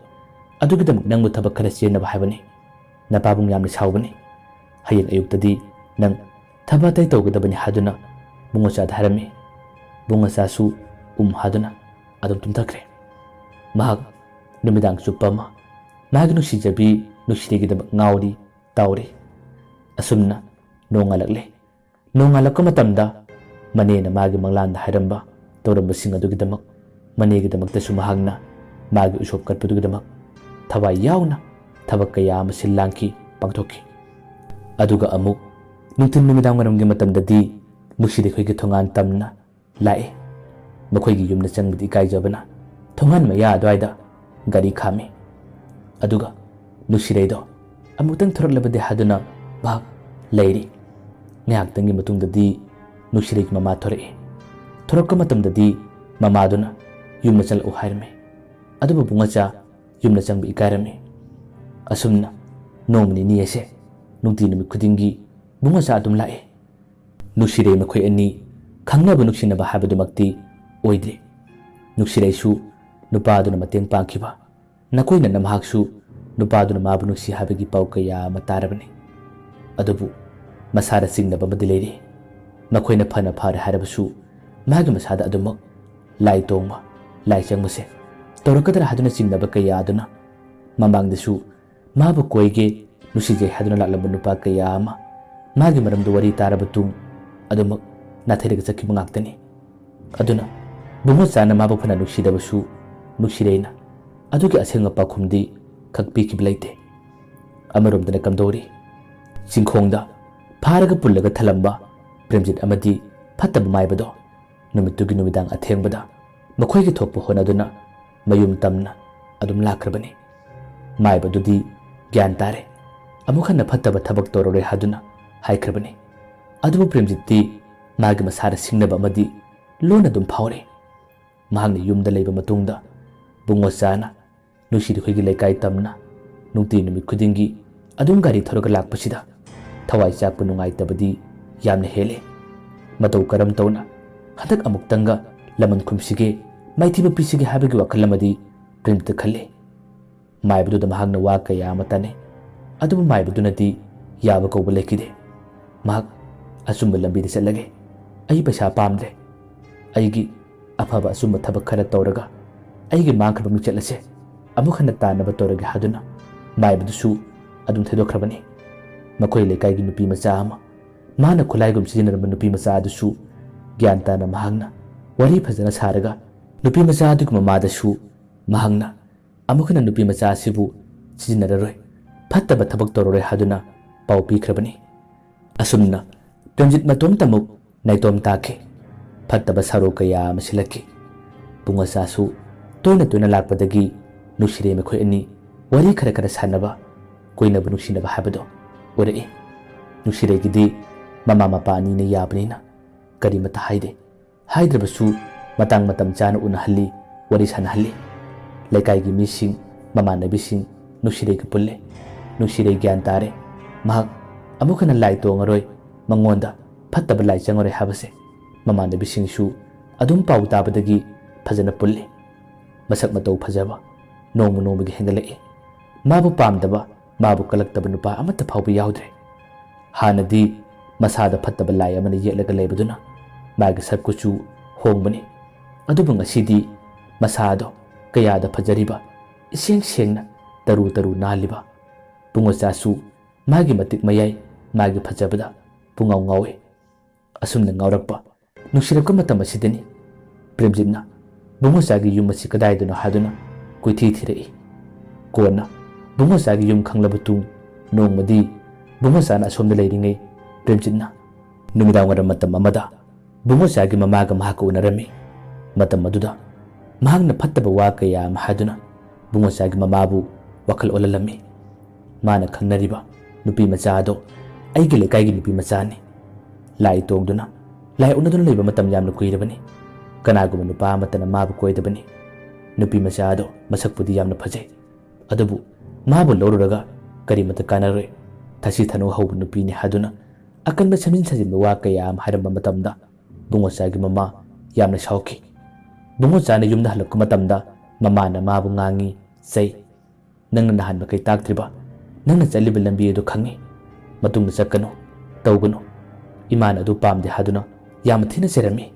ꯑꯗꯨꯒꯤꯗꯃꯛ ꯅꯪꯕꯨ ꯊꯕꯛ ꯈꯔ ꯆꯦꯟꯅꯕ ꯍꯥꯏꯕꯅꯤ꯫ ꯅꯄꯥꯕꯨꯡ ꯌꯥꯝꯅ ꯁꯥꯎꯒꯅꯤ꯫ ꯍꯌꯦꯡ ꯑꯌꯨꯛꯇꯗꯤ ꯅꯪ ꯊꯕꯛ ꯑꯇꯩ ꯇꯧꯒꯗꯕꯅꯤ" ꯍꯥꯏꯗꯨꯅ ꯕꯨꯡꯉꯣꯆꯥꯗ ꯍꯥꯏꯔꯝꯃꯤ꯫ ꯕꯨꯡꯉꯣꯆꯥꯁꯨ ꯎꯝ ꯍꯥꯏꯗꯨꯅ ꯑꯗꯨꯝ ꯇꯨꯝꯊꯈ꯭ꯔꯦ꯫ ꯃꯍꯥꯛ ꯅꯨꯃꯤꯗꯥꯡ ꯆꯨꯞꯄ ꯑꯃ ꯃꯥꯒꯤ ꯅꯨꯡꯁꯤꯖꯕꯤ ꯅꯨꯡꯁꯤꯔꯩꯒꯤꯗꯃꯛ ꯉꯥꯎꯔꯤ, ꯇꯥꯎꯔꯤ꯫ ꯑꯁꯨꯝꯅ ꯅꯣꯡꯉꯥꯜꯂꯛꯂꯦ꯫ ꯅꯣꯡꯉꯥꯜꯂꯛꯄ ꯃꯇꯝꯗ ꯃꯅꯦꯅ ꯃꯥꯒꯤ ꯃꯪꯂꯥꯟꯗ ꯍꯥꯏꯔꯝꯕ, ꯇꯧꯔꯝꯕꯁꯤꯡ ꯑꯗꯨꯒꯤꯗꯃꯛ ꯃꯅꯦꯒꯤꯗꯃꯛꯇꯁꯨ ꯃꯍꯥꯛꯅ ꯃꯥꯒꯤ ꯎꯁꯣꯞ ꯀꯠꯄꯗꯨꯒꯤꯗꯃꯛ ꯊꯋꯥꯏ ꯌꯥꯎꯅ ꯊꯕꯛ ꯀꯌꯥ ꯑꯃ ꯁꯤꯜ ꯂꯥꯡꯈꯤ, ꯄꯥꯡꯊꯣꯛꯈꯤ꯫ ꯑꯗꯨꯒ ꯑꯃꯨꯛ ꯅꯨꯡꯊꯤꯜ ꯅꯨꯃꯤꯗꯥꯡ ꯋꯥꯏꯔꯝꯒꯤ ꯃꯇꯝꯗꯗꯤ ꯅꯨꯡꯁꯤꯔꯩ ꯈꯣꯏꯒꯤ ꯊꯣꯡꯒꯥꯟ ꯇꯝꯅ ꯂꯥꯛꯏ꯫ ꯃꯈꯣꯏꯒꯤ ꯌꯨꯝꯗ ꯆꯪꯕꯗꯤ ꯏꯀꯥꯏꯖꯕꯅ ꯊꯣꯡꯒꯥꯟ ꯃꯌꯥ ꯑꯗꯨꯋꯥꯏꯗ ꯒꯥꯔꯤ ꯈꯥꯝꯃꯤ꯫ ꯑꯗꯨꯒ ꯅꯨꯡꯁꯤꯔꯩꯗꯣ ꯑꯃꯨꯛꯇꯪ ꯊꯣꯔꯛꯂꯕꯗꯤ ꯍꯥꯏꯗꯨꯅ ꯚꯥꯞ ꯂꯩꯔꯤ꯫ ꯉꯥꯏꯍꯥꯛꯇꯪꯒꯤ ꯃꯇꯨꯡꯗꯗꯤ ꯅꯨꯡꯁꯤꯔꯩꯒꯤ ꯃꯃꯥ ꯊꯣꯔꯛꯏ꯫ ꯊꯣꯔꯛꯄ ꯃꯇꯝꯗꯗꯤ ꯃꯃꯥꯗꯨꯅ ꯌꯨꯝꯗ ꯆꯪꯂꯛꯎ ꯍꯥꯏꯔꯝꯃꯤ꯫ ꯑꯗꯨꯕꯨ ꯕꯨꯡꯉꯣꯆꯥ ꯌꯨꯝꯗ ꯆꯪꯕ ꯏꯀꯥꯏꯔꯝꯃꯤ꯫ ꯑꯁꯨꯝꯅ ꯅꯣꯡꯃ ꯅꯤꯅꯤ ꯑꯁꯦ ꯅꯨꯡꯇꯤ ꯅꯨꯃꯤꯠ ꯈꯨꯗꯤꯡꯒꯤ ꯕꯨꯡꯉꯣꯆꯥ ꯑꯗꯨꯝ ꯂꯥꯛꯏ꯫ ꯅꯨꯡꯁꯤꯔꯩ ꯃꯈꯣꯏ ꯑꯅꯤ ꯈꯪꯅꯕ ꯅꯨꯡꯁꯤꯅꯕ ꯍꯥꯏꯕꯗꯨꯃꯛꯇꯤ ꯑꯣꯏꯗ꯭ꯔꯤ꯫ ꯅꯨꯡꯁꯤꯔꯩꯁꯨ ꯅꯨꯄꯥꯗꯨꯅ ꯃꯇꯦꯡ ꯄꯥꯡꯈꯤꯕ, ꯅꯀꯣꯏꯅꯅ ꯃꯍꯥꯛꯁꯨ ꯅꯨꯄꯥꯗꯨꯅ ꯃꯥꯕꯨ ꯅꯨꯡꯁꯤ ꯍꯥꯏꯕꯒꯤ ꯄꯥꯎ ꯀꯌꯥ ꯑꯃ ꯇꯥꯔꯕꯅꯤ꯫ ꯑꯗꯨꯕꯨ ꯃꯁꯥꯗ ꯆꯤꯡꯅꯕ ꯑꯃꯗꯤ ꯂꯩꯔꯤ꯫ ꯃꯈꯣꯏꯅ ꯐꯅ ꯐꯔꯦ ꯍꯥꯏꯔꯕꯁꯨ ꯃꯥꯒꯤ ꯃꯁꯥꯗ ꯑꯗꯨꯃꯛ ꯂꯥꯏ ꯇꯣꯡꯕ, ꯂꯥꯏ ꯆꯪꯕꯁꯦ ꯇꯧꯔꯛꯀꯗ꯭ꯔꯥ ꯍꯥꯏꯗꯨꯅ ꯆꯤꯡꯅꯕ ꯀꯌꯥ ꯑꯗꯨꯅ ꯃꯃꯥꯡꯗꯁꯨ ꯃꯥꯕꯨ ꯀꯣꯏꯒꯦ, ꯅꯨꯡꯁꯤꯖꯩ ꯍꯥꯏꯗꯨꯅ ꯂꯥꯛꯂꯝꯕ ꯅꯨꯄꯥ ꯀꯌꯥ ꯑꯃ ꯃꯥꯒꯤ ꯃꯔꯝꯗ ꯋꯥꯔꯤ ꯇꯥꯔꯕ ꯇꯨꯡ ꯑꯗꯨꯃꯛ ꯅꯥꯊꯩꯔꯒ ꯆꯠꯈꯤꯕ ꯉꯥꯛꯇꯅꯤ꯫ ꯑꯗꯨꯅ ꯕꯨꯡꯉꯣꯆꯥꯅ ꯃꯥꯕꯨ ꯐꯅ ꯅꯨꯡꯁꯤꯗꯕꯁꯨ ꯅꯨꯡꯁꯤꯔꯩꯅ ꯑꯗꯨꯒꯤ ꯑꯁꯦꯡꯕ ꯄꯥꯎꯈꯨꯝꯗꯤ ꯈꯛ ꯄꯤꯈꯤꯕ ꯂꯩꯇꯦ꯫ ꯑꯃꯔꯣꯝꯗꯅ ꯀꯝꯗꯧꯔꯤ? ꯆꯤꯡꯈꯣꯡꯗ ꯐꯥꯔꯒ ꯄꯨꯜꯂꯒ ꯊꯜꯂꯝꯕ ꯄ꯭ꯔꯦꯝꯖꯤꯠ ꯑꯃꯗꯤ ꯐꯠꯇꯕ ꯃꯥꯏꯕꯗꯣ ꯅꯨꯃꯤꯠꯇꯨꯒꯤ ꯅꯨꯃꯤꯗꯥꯡ ꯑꯊꯦꯡꯕꯗ ꯃꯈꯣꯏꯒꯤ ꯊꯣꯛꯄ ꯍꯣꯠꯅꯗꯨꯅ ꯃꯌꯨꯝ ꯇꯝꯅ ꯑꯗꯨꯝ ꯂꯥꯛꯈ꯭ꯔꯕꯅꯤ꯫ ꯃꯥꯏꯕꯗꯨꯗꯤ ꯒ꯭ꯌꯥꯟ ꯇꯥꯔꯦ, ꯑꯃꯨꯛ ꯍꯟꯅ ꯐꯠꯇꯕ ꯊꯕꯛ ꯇꯧꯔꯔꯣꯏ ꯍꯥꯏꯗꯨꯅ ꯍꯥꯏꯈ꯭ꯔꯕꯅꯤ꯫ ꯑꯗꯨꯕꯨ ꯄ꯭ꯔꯦꯝꯖꯤꯠꯇꯤ ꯃꯥꯒꯤ ꯃꯁꯥꯗ ꯁꯤꯡꯅꯕ ꯑꯃꯗꯤ ꯂꯣꯟꯅ ꯑꯗꯨꯝ ꯐꯥꯎꯔꯤ꯫ ꯃꯍꯥꯛꯅ ꯌꯨꯝꯗ ꯂꯩꯕ ꯃꯇꯨꯡꯗ ꯕꯨꯡꯉꯣꯆꯥꯅ ꯅꯨꯡꯁꯤꯔꯤꯈꯣꯏꯒꯤ ꯂꯩꯀꯥꯏ ꯇꯝꯅ ꯅꯨꯡꯇꯤ ꯅꯨꯃꯤꯠ ꯈꯨꯗꯤꯡꯒꯤ ꯑꯗꯨꯝ ꯒꯥꯔꯤ ꯊꯧꯔꯒ ꯂꯥꯛꯄꯁꯤꯗ ꯊꯋꯥꯏ ꯆꯥꯛꯄ ꯅꯨꯡꯉꯥꯏꯇꯕꯗꯤ ꯌꯥꯝꯅ ꯍꯦꯜꯂꯦ꯫ ꯃꯇꯧ ꯀꯔꯝ ꯇꯧꯅ ꯍꯟꯗꯛ ꯑꯃꯨꯛꯇꯪꯒ ꯂꯃꯟ ꯈꯨꯝꯁꯤꯒꯦ, ꯃꯥꯏꯊꯤꯕ ꯄꯤꯁꯤꯒꯦ ꯍꯥꯏꯕꯒꯤ ꯋꯥꯈꯜ ꯑꯃꯗꯤ ꯄ꯭ꯔꯦꯝꯖꯤꯠꯇ ꯈꯜꯂꯤ꯫ ꯃꯥꯏꯕꯗꯨꯗ ꯃꯍꯥꯛꯅ ꯋꯥ ꯀꯌꯥ ꯑꯃ ꯇꯥꯅꯩ꯫ ꯑꯗꯨꯕꯨ ꯃꯥꯏꯕꯗꯨꯅꯗꯤ ꯌꯥꯕ ꯀꯧꯕ ꯂꯩꯈꯤꯗꯦ꯫ ꯃꯍꯥꯛ ꯑꯆꯨꯝꯕ ꯂꯝꯕꯤꯗ ꯆꯠꯂꯒꯦ꯫ ꯑꯩ ꯄꯩꯁꯥ ꯄꯥꯝꯗ꯭ꯔꯦ꯫ ꯑꯩꯒꯤ ꯑꯐꯕ ꯑꯆꯨꯝꯕ ꯊꯕꯛ ꯈꯔ ꯇꯧꯔꯒ ꯑꯩꯒꯤ ꯃꯥꯡꯈ꯭ꯔꯕ ꯃꯤꯡꯆꯠ ꯑꯁꯦ ꯑꯃꯨꯛ ꯍꯟꯅ ꯇꯥꯟꯅꯕ ꯇꯧꯔꯒꯦ ꯍꯥꯏꯗꯨꯅ ꯃꯥꯏꯕꯗꯨꯁꯨ ꯑꯗꯨꯝ ꯊꯩꯗꯣꯛꯈ꯭ꯔꯕꯅꯤ꯫ ꯃꯈꯣꯏ ꯂꯩꯀꯥꯏꯒꯤ ꯅꯨꯄꯤ ꯃꯆꯥ ꯑꯃ, ꯃꯥꯅ ꯈꯨꯠꯂꯥꯏꯒꯨꯝ ꯁꯤꯖꯤꯟꯅꯔꯝꯕ ꯅꯨꯄꯤ ꯃꯆꯥ ꯑꯗꯨꯁꯨ ꯒ꯭ꯌꯥꯟ ꯇꯥꯅ ꯃꯍꯥꯛꯅ ꯋꯥꯔꯤ ꯐꯖꯅ ꯁꯥꯔꯒ ꯅꯨꯄꯤ ꯃꯆꯥ ꯑꯗꯨꯒꯤ ꯃꯃꯥꯗꯁꯨ ꯃꯍꯥꯛꯅ ꯑꯃꯨꯛ ꯍꯟꯅ ꯅꯨꯄꯤ ꯃꯆꯥ ꯑꯁꯤꯕꯨ ꯁꯤꯖꯤꯟꯅꯔꯔꯣꯏ, ꯐꯠꯇꯕ ꯊꯕꯛ ꯇꯧꯔꯔꯣꯏ ꯍꯥꯏꯗꯨꯅ ꯄꯥꯎ ꯄꯤꯈ꯭ꯔꯕꯅꯤ꯫ ꯑꯁꯨꯝꯅ ꯄ꯭ꯔꯦꯝꯖꯤꯠ ꯃꯇꯣꯝꯇꯃꯛ ꯅꯥꯏꯇꯣꯝ ꯇꯥꯈꯤ꯫ ꯐꯠꯇꯕ ꯁꯥꯔꯣ ꯀꯌꯥ ꯑꯃ ꯁꯤꯜꯂꯛꯈꯤ꯫ ꯄꯨꯡꯉꯆꯥꯁꯨ ꯇꯣꯏꯅ ꯇꯣꯏꯅ ꯂꯥꯛꯄꯗꯒꯤ ꯅꯨꯡꯁꯤꯔꯦ ꯃꯈꯣꯏ ꯑꯅꯤ ꯋꯥꯔꯤ ꯈꯔ ꯈꯔ ꯁꯥꯟꯅꯕ, ꯀꯣꯏꯅꯕ ꯅꯨꯡꯁꯤꯅꯕ ꯍꯥꯏꯕꯗꯣ ꯑꯣꯏꯔꯛꯏ꯫ ꯅꯨꯡꯁꯤꯔꯦꯒꯤꯗꯤ ꯃꯃꯥ ꯃꯄꯥ ꯑꯅꯤꯅ ꯌꯥꯕꯅꯤꯅ ꯀꯔꯤꯃꯠꯇ ꯍꯥꯏꯗꯦ꯫ ꯍꯥꯏꯗ꯭ꯔꯕꯁꯨ ꯃꯇꯥꯡ ꯃꯇꯝ ꯆꯥꯅ ꯎꯅꯍꯜꯂꯤ꯫ ꯋꯥꯔꯤ ꯁꯥꯟꯅꯍꯜꯂꯤ꯫ ꯂꯩꯀꯥꯏꯒꯤ ꯃꯤꯁꯤꯡ, ꯃꯃꯥꯟꯅꯕꯤꯁꯤꯡ ꯅꯨꯡꯁꯤꯔꯩꯒ ꯄꯨꯜꯂꯦ꯫ ꯅꯨꯡꯁꯤꯔꯩ ꯒ꯭ꯌꯥꯟ ꯇꯥꯔꯦ꯫ ꯃꯍꯥꯛ ꯑꯃꯨꯛ ꯍꯟꯅ ꯂꯥꯏ ꯇꯣꯡꯉꯔꯣꯏ, ꯃꯉꯣꯟꯗ ꯐꯠꯇꯕ ꯂꯥꯏ ꯆꯪꯉꯔꯣꯏ ꯍꯥꯏꯕꯁꯦ꯫ ꯃꯃꯥꯟꯅꯕꯤꯁꯤꯡꯁꯨ ꯑꯗꯨꯝ ꯄꯥꯎ ꯇꯥꯕꯗꯒꯤ ꯐꯖꯅ ꯄꯨꯜꯂꯤ꯫ ꯃꯁꯛ ꯃꯇꯧ ꯐꯖꯕ ꯅꯣꯡꯃ ꯅꯣꯡꯃꯒꯤ ꯍꯦꯟꯒꯠꯂꯛꯏ꯫ ꯃꯥꯕꯨ ꯄꯥꯝꯗꯕ, ꯃꯥꯕꯨ ꯀꯜꯂꯛꯇꯕ ꯅꯨꯄꯥ ꯑꯃꯠꯇ ꯐꯥꯎꯕ ꯌꯥꯎꯗ꯭ꯔꯦ꯫ ꯍꯥꯟꯅꯗꯤ ꯃꯁꯥꯗ ꯐꯠꯇꯕ ꯂꯥꯏ ꯑꯃꯅ ꯌꯦꯛꯂꯒ ꯂꯩꯕꯗꯨꯅ ꯃꯥꯒꯤ ꯁꯛ ꯀꯨꯆꯨ ꯍꯣꯡꯕꯅꯤ꯫ ꯑꯗꯨꯕꯨ ꯉꯁꯤꯗꯤ ꯃꯁꯥ ꯑꯗꯣ ꯀꯌꯥꯗ ꯐꯖꯔꯤꯕ, ꯏꯁꯦꯡ ꯁꯦꯡꯅ ꯇꯔꯨ ꯇꯔꯨ ꯅꯥꯜꯂꯤꯕ꯫ ꯄꯨꯡꯉꯣꯆꯥꯁꯨ ꯃꯥꯒꯤ ꯃꯇꯤꯛ ꯃꯌꯥꯏ, ꯃꯥꯒꯤ ꯐꯖꯕꯗ ꯄꯨꯡꯉꯥꯎ ꯉꯥꯎꯏ꯫ ꯑꯁꯨꯝꯅ ꯉꯥꯎꯔꯛꯄ, ꯅꯨꯡꯁꯤꯔꯛꯄ ꯃꯇꯝ ꯑꯁꯤꯗꯅꯤ ꯄ꯭ꯔꯦꯝꯖꯤꯠꯅ ꯕꯨꯡꯉꯣꯆꯥꯒꯤ ꯌꯨꯝ ꯑꯁꯤ ꯀꯗꯥꯏꯗꯅꯣ ꯍꯥꯏꯗꯨꯅ ꯀꯣꯏꯊꯤ ꯊꯤꯔꯛꯏ꯫ ꯀꯣꯟꯅ ꯕꯨꯡꯉꯣꯆꯥꯒꯤ ꯌꯨꯝ ꯈꯪꯂꯕ ꯇꯨꯡ ꯅꯣꯡꯃꯗꯤ ꯕꯨꯡꯉꯣꯆꯥꯅ ꯑꯁꯣꯝꯗ ꯂꯩꯔꯤꯉꯩ ꯄ꯭ꯔꯦꯝꯖꯤꯠꯅ ꯅꯨꯃꯤꯗꯥꯡ ꯋꯥꯏꯔꯝ ꯃꯇꯝ ꯑꯃꯗ ꯕꯨꯡꯉꯣꯆꯥꯒꯤ ꯃꯃꯥꯒ ꯃꯍꯥꯛꯀ ꯎꯅꯔꯝꯃꯤ꯫ ꯃꯇꯝ ꯑꯗꯨꯗ ꯃꯍꯥꯛꯅ ꯐꯠꯇꯕ ꯋꯥ ꯀꯌꯥ ꯑꯃ ꯍꯥꯏꯗꯨꯅ ꯕꯨꯡꯉꯣꯆꯥꯒꯤ ꯃꯃꯥꯕꯨ ꯋꯥꯈꯜ ꯑꯣꯜꯍꯜꯂꯝꯃꯤ꯫ ꯃꯥꯅ ꯈꯪꯅꯔꯤꯕ ꯅꯨꯄꯤ ꯃꯆꯥ ꯑꯗꯣ ꯑꯩꯒꯤ ꯂꯩꯀꯥꯏꯒꯤ ꯅꯨꯄꯤ ꯃꯆꯥꯅꯤ꯫ ꯂꯥꯏ ꯇꯣꯡꯗꯨꯅ, ꯂꯥꯏ ꯑꯣꯛꯅꯗꯨꯅ ꯂꯩꯕ ꯃꯇꯝ ꯌꯥꯝꯅ ꯀꯨꯏꯔꯕꯅꯤ꯫ ꯀꯅꯥꯒꯨꯝꯕ ꯅꯨꯄꯥ ꯑꯃꯠꯇꯅ ꯃꯥꯕꯨ ꯀꯣꯏꯗꯕꯅꯤ꯫ ꯅꯨꯄꯤ ꯃꯆꯥ ꯑꯗꯣ ꯃꯁꯛꯄꯨꯗꯤ ꯌꯥꯝꯅ ꯐꯖꯩ, ꯑꯗꯨꯕꯨ ꯃꯥꯕꯨ ꯂꯧꯔꯨꯔꯒ ꯀꯔꯤꯃꯇ ꯀꯥꯟꯅꯔꯣꯏ, ꯊꯛꯁꯤ ꯊꯛꯅꯧ ꯍꯧꯕ ꯅꯨꯄꯤꯅꯤ ꯍꯥꯏꯗꯨꯅ ꯑꯀꯟꯕ ꯁꯦꯝꯖꯤꯟ ꯁꯥꯖꯤꯟꯕ ꯋꯥ ꯀꯌꯥ ꯑꯃ ꯍꯥꯏꯔꯝꯕ ꯃꯇꯝꯗ ꯕꯨꯡꯉꯣꯆꯥꯒꯤ ꯃꯃꯥ ꯌꯥꯝꯅ ꯁꯥꯎꯈꯤ꯫ ꯕꯨꯡꯉꯣꯆꯥꯅ ꯌꯨꯝꯗ ꯍꯜꯂꯛꯄ ꯃꯇꯝꯗ ꯃꯃꯥꯅ ꯃꯥꯕꯨ ꯉꯥꯡꯉꯤ, ꯆꯩ꯫ "ꯅꯪꯅ ꯅꯍꯥꯟ ꯃꯈꯩ ꯇꯥꯛꯇ꯭ꯔꯤꯕ? ꯅꯪꯅ ꯆꯠꯂꯤꯕ ꯂꯝꯕꯤ ꯑꯗꯨ ꯈꯪꯉꯤ꯫ ꯃꯇꯨꯡꯗ ꯆꯠꯀꯅꯨ, ꯇꯧꯒꯅꯨ꯫ ꯏꯃꯥꯅ ꯑꯗꯨ ꯄꯥꯝꯗꯦ ꯍꯥꯏꯗꯨꯅ ꯌꯥꯝꯅ ꯊꯤꯅ ꯆꯩꯔꯝꯃꯤ꯫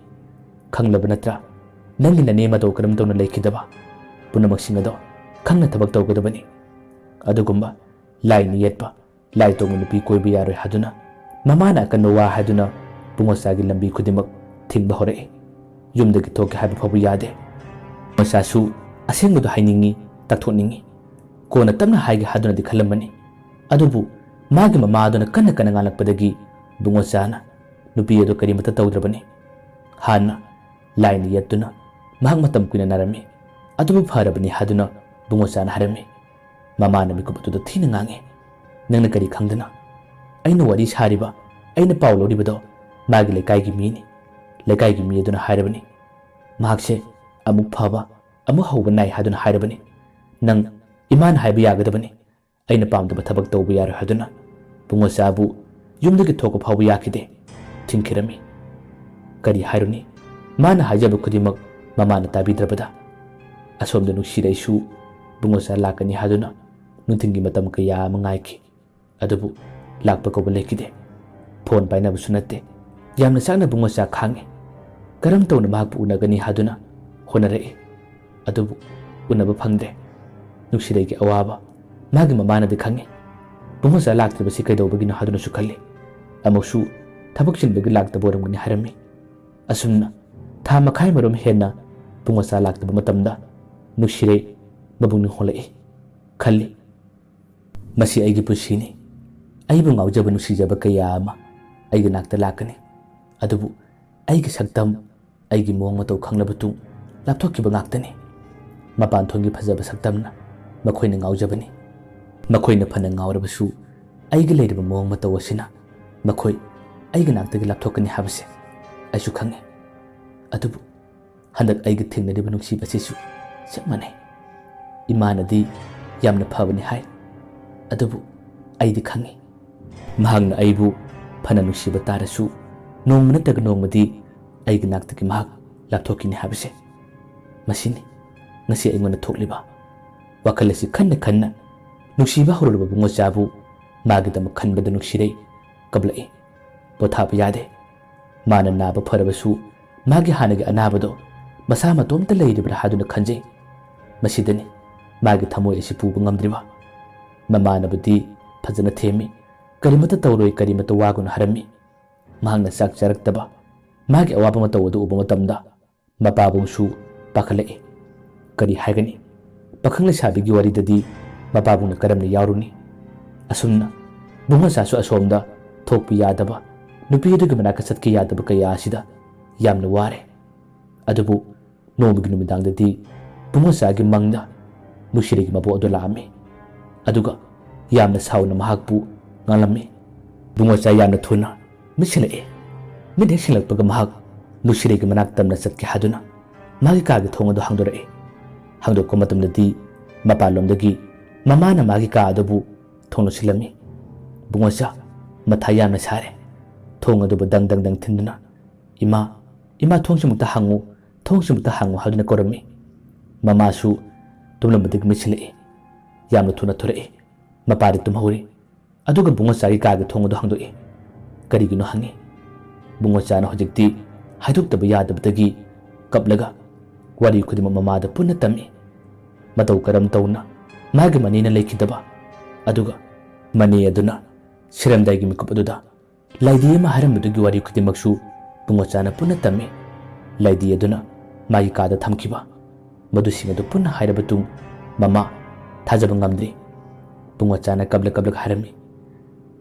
ꯈꯪꯂꯕ ꯅꯠꯇ꯭ꯔꯥ? ꯅꯪꯒꯤ ꯅꯅꯦ ꯃꯇꯧ ꯀꯔꯝ ꯇꯧꯅ ꯂꯩꯈꯤꯗꯕ? ꯄꯨꯝꯅꯃꯛꯁꯤꯡ ꯑꯗꯣ ꯈꯪꯅ ꯊꯕꯛ ꯇꯧꯒꯗꯕꯅꯤ꯫ ꯑꯗꯨꯒꯨꯝꯕ ꯂꯥꯏꯅ ꯌꯦꯠꯄ, ꯂꯥꯏ ꯇꯣꯡꯕ ꯅꯨꯄꯤ ꯀꯣꯏꯕ ꯌꯥꯔꯣꯏ" ꯍꯥꯏꯗꯨꯅ ꯃꯃꯥꯅ ꯑꯀꯟꯕ ꯋꯥ ꯍꯥꯏꯗꯨꯅ ꯕꯨꯡꯉꯣꯆꯥꯒꯤ ꯂꯝꯕꯤ ꯈꯨꯗꯤꯡꯃꯛ ꯊꯤꯡꯕ ꯍꯧꯔꯛꯏ꯫ ꯌꯨꯝꯗꯒꯤ ꯊꯣꯛꯀꯦ ꯍꯥꯏꯕ ꯐꯥꯎꯕ ꯌꯥꯗꯦ꯫ ꯕꯨꯡꯉꯣꯆꯥꯁꯨ ꯑꯁꯦꯡꯕꯗꯨ ꯍꯥꯏꯅꯤꯡꯉꯤ, ꯇꯥꯛꯊꯣꯛꯅꯤꯡꯉꯤ꯫ ꯀꯣꯟꯅ ꯇꯞꯅ ꯍꯥꯏꯒꯦ ꯍꯥꯏꯗꯨꯅꯗꯤ ꯈꯜꯂꯝꯕꯅꯤ꯫ ꯑꯗꯨꯕꯨ ꯃꯥꯒꯤ ꯃꯃꯥ ꯑꯗꯨꯅ ꯀꯟꯅ ꯀꯟꯅ ꯉꯥꯡꯂꯛꯄꯗꯒꯤ ꯕꯨꯡꯉꯣꯆꯥꯅ ꯅꯨꯄꯤ ꯑꯗꯨ ꯀꯔꯤꯃꯠꯇ ꯇꯧꯗ꯭ꯔꯕꯅꯤ꯫ ꯍꯥꯟꯅ ꯂꯥꯏꯅ ꯌꯦꯠꯇꯨꯅ ꯃꯍꯥꯛ ꯃꯇꯝ ꯀꯨꯏꯅ ꯅꯥꯔꯝꯃꯤ, ꯑꯗꯨꯕꯨ ꯐꯔꯕꯅꯤ ꯍꯥꯏꯗꯨꯅ ꯕꯨꯡꯉꯣꯆꯥꯅ ꯍꯥꯏꯔꯝꯃꯤ꯫ ꯃꯃꯥꯅ ꯃꯤꯀꯨꯞ ꯑꯗꯨꯗ ꯊꯤꯅ ꯉꯥꯡꯉꯤ꯫ "ꯅꯪꯅ ꯀꯔꯤ ꯈꯪꯗꯅ? ꯑꯩꯅ ꯋꯥꯔꯤ ꯁꯥꯔꯤꯕ, ꯑꯩꯅ ꯄꯥꯎ ꯂꯧꯔꯤꯕꯗꯣ ꯃꯥꯒꯤ ꯂꯩꯀꯥꯏꯒꯤ ꯃꯤꯅꯤ꯫ ꯂꯩꯀꯥꯏꯒꯤ ꯃꯤ ꯑꯗꯨꯅ ꯍꯥꯏꯔꯕꯅꯤ꯫ ꯃꯍꯥꯛꯁꯦ ꯑꯃꯨꯛ ꯐꯕ, ꯑꯃꯨꯛ ꯍꯧꯕ ꯅꯥꯏ ꯍꯥꯏꯗꯨꯅ ꯍꯥꯏꯔꯕꯅꯤ꯫ ꯅꯪ ꯏꯃꯥꯅ ꯍꯥꯏꯕ ꯌꯥꯒꯗꯕꯅꯤ꯫ ꯑꯩꯅ ꯄꯥꯝꯗꯕ ꯊꯕꯛ ꯇꯧꯕ ꯌꯥꯔꯣꯏ ꯍꯥꯏꯗꯨꯅ ꯕꯨꯡꯉꯣꯆꯥꯕꯨ ꯌꯨꯝꯗꯒꯤ ꯊꯣꯛꯄ ꯐꯥꯎꯕ ꯌꯥꯈꯤꯗꯦ꯫ ꯊꯤꯡꯈꯤꯔꯝꯃꯤ꯫ ꯀꯔꯤ ꯍꯥꯏꯔꯨꯅꯤ? ꯃꯥꯅ ꯍꯥꯏꯖꯕ ꯈꯨꯗꯤꯡꯃꯛ ꯃꯃꯥꯅ ꯇꯥꯕꯤꯗ꯭ꯔꯕꯗ꯫ ꯑꯁꯣꯝꯗ ꯅꯨꯡꯁꯤꯔꯩꯁꯨ ꯕꯨꯡꯉꯣꯆꯥ ꯂꯥꯛꯀꯅꯤ ꯍꯥꯏꯗꯨꯅ ꯅꯨꯡꯊꯤꯜꯒꯤ ꯃꯇꯝ ꯀꯌꯥ ꯑꯃ ꯉꯥꯏꯈꯤ꯫ ꯑꯗꯨꯕꯨ ꯂꯥꯛꯄ ꯀꯧꯕ ꯂꯩꯈꯤꯗꯦ꯫ ꯐꯣꯟ ꯄꯥꯏꯅꯕꯁꯨ ꯅꯠꯇꯦ꯫ ꯌꯥꯝꯅ ꯆꯥꯛꯅ ꯕꯨꯡꯉꯣꯆꯥ ꯈꯥꯡꯉꯤ꯫ ꯀꯔꯝ ꯇꯧꯅ ꯃꯍꯥꯛꯄꯨ ꯎꯅꯒꯅꯤ ꯍꯥꯏꯗꯨꯅ ꯍꯣꯠꯅꯔꯛꯏ꯫ ꯑꯗꯨꯕꯨ ꯎꯅꯕ ꯐꯪꯗ꯭ꯔꯦ꯫ ꯅꯨꯡꯁꯤꯔꯩꯒꯤ ꯑꯋꯥꯕ ꯃꯥꯒꯤ ꯃꯃꯥꯅꯗꯤ ꯈꯪꯉꯤ꯫ ꯕꯨꯡꯉꯣꯆꯥ ꯂꯥꯛꯇ꯭ꯔꯤꯕꯁꯤ ꯀꯩꯗꯧꯕꯒꯤꯅꯣ ꯍꯥꯏꯗꯨꯅꯁꯨ ꯈꯜꯂꯤ꯫ ꯑꯃꯨꯛꯁꯨ ꯊꯕꯛ ꯆꯤꯟꯕꯒꯤ ꯂꯥꯛꯇꯕ ꯑꯣꯏꯔꯝꯒꯅꯤ ꯍꯥꯏꯔꯝꯃꯤ꯫ ꯑꯁꯨꯝꯅ ꯊꯥ ꯃꯈꯥꯏ ꯃꯔꯨꯝ ꯍꯦꯟꯅ ꯕꯨꯡꯉꯣꯆꯥ ꯂꯥꯛꯇꯕ ꯃꯇꯝꯗ ꯅꯨꯡꯁꯤꯔꯩ ꯃꯕꯨꯛꯅꯤꯡ ꯍꯣꯜꯂꯛꯏ꯫ ꯈꯜꯂꯤ, "ꯃꯁꯤ ꯑꯩꯒꯤ ꯄꯨꯟꯁꯤꯅꯤ꯫ ꯑꯩꯕꯨ ꯉꯥꯎꯖꯕ ꯅꯨꯡꯁꯤꯖꯕ ꯀꯌꯥ ꯑꯃ ꯑꯩꯒꯤ ꯅꯥꯛꯇ ꯂꯥꯛꯀꯅꯤ꯫ ꯑꯗꯨꯕꯨ ꯑꯩꯒꯤ ꯁꯛꯇꯝ, ꯑꯩꯒꯤ ꯃꯑꯣꯡ ꯃꯇꯧ ꯈꯪꯂꯕ ꯇꯨꯡ ꯂꯥꯞꯊꯣꯛꯈꯤꯕ ꯉꯥꯛꯇꯅꯤ꯫ ꯃꯄꯥꯟ ꯊꯣꯡꯒꯤ ꯐꯖꯕ ꯁꯛꯇꯝꯅ ꯃꯈꯣꯏꯅ ꯉꯥꯎꯖꯕꯅꯤ꯫ ꯃꯈꯣꯏꯅ ꯐꯅ ꯉꯥꯎꯔꯕꯁꯨ ꯑꯩꯒꯤ ꯂꯩꯔꯤꯕ ꯃꯑꯣꯡ ꯃꯇꯧ ꯑꯁꯤꯅ ꯃꯈꯣꯏ ꯑꯩꯒꯤ ꯅꯥꯛꯇꯒꯤ ꯂꯥꯞꯊꯣꯛꯀꯅꯤ ꯍꯥꯏꯕꯁꯦ ꯑꯩꯁꯨ ꯈꯪꯉꯤ꯫ ꯑꯗꯨꯕꯨ ꯍꯟꯗꯛ ꯑꯩꯒ ꯊꯦꯡꯅꯔꯤꯕ ꯅꯨꯡꯁꯤꯕ ꯑꯁꯤꯁꯨ ꯆꯞ ꯃꯥꯟꯅꯩ꯫ ꯏꯃꯥꯅꯗꯤ ꯌꯥꯝꯅ ꯐꯕꯅꯤ ꯍꯥꯏ, ꯑꯗꯨꯕꯨ ꯑꯩꯗꯤ ꯈꯪꯉꯤ, ꯃꯍꯥꯛꯅ ꯑꯩꯕꯨ ꯐꯅ ꯅꯨꯡꯁꯤꯕ ꯇꯥꯔꯁꯨ ꯅꯣꯡꯃ ꯅꯠꯇ꯭ꯔꯒ ꯅꯣꯡꯃꯗꯤ ꯑꯩꯒꯤ ꯅꯥꯛꯇꯒꯤ ꯃꯍꯥꯛ ꯂꯥꯞꯊꯣꯛꯈꯤꯅꯤ ꯍꯥꯏꯕꯁꯦ꯫ ꯃꯁꯤꯅꯤ ꯉꯁꯤ ꯑꯩꯉꯣꯟꯗ ꯊꯣꯛꯂꯤꯕ ꯋꯥꯈꯜ ꯑꯁꯤ ꯈꯟꯅ ꯈꯟꯅ ꯅꯨꯡꯁꯤꯕ ꯍꯧꯔꯨꯔꯕ ꯕꯨꯡꯉꯣꯆꯥꯕꯨ ꯃꯥꯒꯤꯗꯃꯛ ꯈꯟꯕꯗ ꯅꯨꯡꯁꯤꯔꯩ ꯀꯞꯂꯛꯏ꯫ ꯄꯣꯊꯥꯕ ꯌꯥꯗꯦ꯫ ꯃꯥꯅ ꯅꯥꯕ ꯐꯔꯕꯁꯨ ꯃꯥꯒꯤ ꯍꯥꯟꯅꯒꯤ ꯑꯅꯥꯕꯗꯣ ꯃꯁꯥ ꯃꯇꯣꯝꯇ ꯂꯩꯔꯤꯕ꯭ꯔꯥ ꯍꯥꯏꯗꯨꯅ ꯈꯟꯖꯩ꯫ ꯃꯁꯤꯗꯅꯤ ꯃꯥꯒꯤ ꯊꯃꯣꯏ ꯑꯁꯤ ꯄꯨꯕ ꯉꯝꯗ꯭ꯔꯤꯕ꯫ ꯃꯃꯥꯅꯕꯨꯗꯤ ꯐꯖꯅ ꯊꯦꯝꯃꯤ꯫ "ꯀꯔꯤꯃꯠꯇ ꯇꯧꯔꯣꯏ, ꯀꯔꯤꯃꯠꯇ ꯋꯥꯒꯅꯨ" ꯍꯥꯏꯔꯝꯃꯤ꯫ ꯃꯍꯥꯛꯅ ꯆꯥꯛ ꯆꯥꯔꯛꯇꯕ, ꯃꯥꯒꯤ ꯑꯋꯥꯕ ꯃꯇꯧ ꯑꯗꯨ ꯎꯕ ꯃꯇꯝꯗ ꯃꯄꯥꯕꯨꯡꯁꯨ ꯄꯥꯈꯠꯂꯛꯏ꯫ ꯀꯔꯤ ꯍꯥꯏꯒꯅꯤ? ꯄꯥꯈꯪ ꯂꯩꯁꯥꯕꯤꯒꯤ ꯋꯥꯔꯤꯗꯗꯤ ꯃꯄꯥꯕꯨꯡꯅ ꯀꯔꯝꯅ ꯌꯥꯎꯔꯨꯅꯤ? ꯑꯁꯨꯝꯅ ꯕꯨꯡꯉꯣꯆꯥꯁꯨ ꯑꯁꯣꯝꯗ ꯊꯣꯛꯄ ꯌꯥꯗꯕ, ꯅꯨꯄꯤ ꯑꯗꯨꯒꯤ ꯃꯅꯥꯛꯇ ꯆꯠꯀꯦ ꯌꯥꯗꯕ ꯀꯌꯥ ꯑꯁꯤꯗ ꯌꯥꯝꯅ ꯋꯥꯔꯦ꯫ ꯑꯗꯨꯕꯨ ꯅꯣꯡꯃꯒꯤ ꯅꯨꯃꯤꯗꯥꯡꯗꯗꯤ ꯕꯨꯡꯉꯣꯆꯥꯒꯤ ꯃꯪꯗ ꯅꯨꯡꯁꯤꯔꯩꯒꯤ ꯃꯕꯣꯛ ꯑꯗꯨ ꯂꯥꯛꯑꯝꯃꯤ꯫ ꯑꯗꯨꯒ ꯌꯥꯝꯅ ꯁꯥꯎꯅ ꯃꯍꯥꯛꯄꯨ ꯉꯥꯡꯂꯝꯃꯤ꯫ ꯕꯨꯡꯉꯣꯆꯥ ꯌꯥꯝꯅ ꯊꯨꯅ ꯃꯤꯠ ꯁꯤꯡꯂꯛꯏ꯫ ꯃꯤꯠ ꯍꯦꯛ ꯁꯤꯡꯂꯛꯄꯒ ꯃꯍꯥꯛ ꯅꯨꯡꯁꯤꯔꯩꯒꯤ ꯃꯅꯥꯛ ꯇꯝꯅ ꯆꯠꯀꯦ ꯍꯥꯏꯗꯨꯅ ꯃꯥꯒꯤ ꯀꯥꯒꯤ ꯊꯣꯡ ꯑꯗꯨ ꯍꯥꯡꯗꯣꯔꯛꯏ꯫ ꯍꯥꯡꯗꯣꯛꯄ ꯃꯇꯝꯗꯗꯤ ꯃꯄꯥꯟꯂꯣꯝꯗꯒꯤ ꯃꯃꯥꯅ ꯃꯥꯒꯤ ꯀꯥ ꯑꯗꯨꯕꯨ ꯊꯣꯡ ꯂꯣꯟꯁꯤꯜꯂꯝꯃꯤ꯫ ꯕꯨꯡꯉꯣꯆꯥ ꯃꯊꯥ ꯌꯥꯝꯅ ꯁꯥꯔꯦ꯫ ꯊꯣꯡ ꯑꯗꯨꯕꯨ ꯗꯪ ꯗꯪ ꯗꯪ ꯊꯤꯟꯗꯨꯅ, "ꯏꯃꯥ, ꯏꯃꯥ, ꯊꯣꯡꯁꯤꯃꯨꯛꯇ ꯍꯥꯡꯉꯨ, ꯊꯣꯡꯁꯤꯃꯨꯛꯇ ꯍꯥꯡꯉꯨ" ꯍꯥꯏꯗꯨꯅ ꯀꯧꯔꯝꯃꯤ꯫ ꯃꯃꯥꯁꯨ ꯇꯨꯝꯂꯝꯕꯗꯒꯤ ꯃꯤꯠꯁꯤꯜꯂꯛꯏ꯫ ꯌꯥꯝꯅ ꯊꯨꯅ ꯊꯣꯔꯛꯏ꯫ ꯃꯄꯥꯗꯤ ꯇꯨꯝꯍꯧꯔꯤ꯫ ꯑꯗꯨꯒ ꯕꯨꯡꯉꯣꯆꯥꯒꯤ ꯀꯥꯒꯤ ꯊꯣꯡ ꯑꯗꯨ ꯍꯥꯡꯗꯣꯛꯏ꯫ ꯀꯔꯤꯒꯤꯅꯣ ꯍꯪꯉꯤ꯫ ꯕꯨꯡꯉꯣꯆꯥꯅ ꯍꯧꯖꯤꯛꯇꯤ ꯍꯥꯏꯗꯣꯛꯇꯕ ꯌꯥꯗꯕꯗꯒꯤ ꯀꯞꯂꯒ ꯋꯥꯔꯤ ꯈꯨꯗꯤꯡꯃꯛ ꯃꯃꯥꯗ ꯄꯨꯟꯅ ꯇꯝꯃꯤ꯫ ꯃꯇꯧ ꯀꯔꯝ ꯇꯧꯅ ꯃꯥꯒꯤ ꯃꯅꯦꯅ ꯂꯩꯈꯤꯗꯕ, ꯑꯗꯨꯒ ꯃꯅꯦ ꯑꯗꯨꯅ ꯁꯤꯔꯝꯗꯥꯏꯒꯤ ꯃꯤꯀꯨꯞ ꯑꯗꯨꯗ ꯂꯥꯏꯙꯤ ꯑꯃ ꯍꯥꯏꯔꯝꯕꯗꯨꯒꯤ ꯋꯥꯔꯤ ꯈꯨꯗꯤꯡꯃꯛꯁꯨ ꯕꯨꯡꯉꯣꯆꯥꯅ ꯄꯨꯟꯅ ꯇꯝꯃꯤ꯫ ꯂꯥꯏꯙꯤ ꯑꯗꯨꯅ ꯃꯥꯒꯤ ꯀꯥꯗ ꯊꯝꯈꯤꯕ, ꯃꯗꯨꯁꯤꯡ ꯑꯗꯨ ꯄꯨꯟꯅ ꯍꯥꯏꯔꯕ ꯇꯨꯡ ꯃꯃꯥ ꯊꯥꯖꯕ ꯉꯝꯗ꯭ꯔꯤ꯫ ꯕꯨꯡꯉꯣꯆꯥꯅ ꯀꯞꯂ ꯀꯞꯂꯒ ꯍꯥꯏꯔꯝꯃꯤ,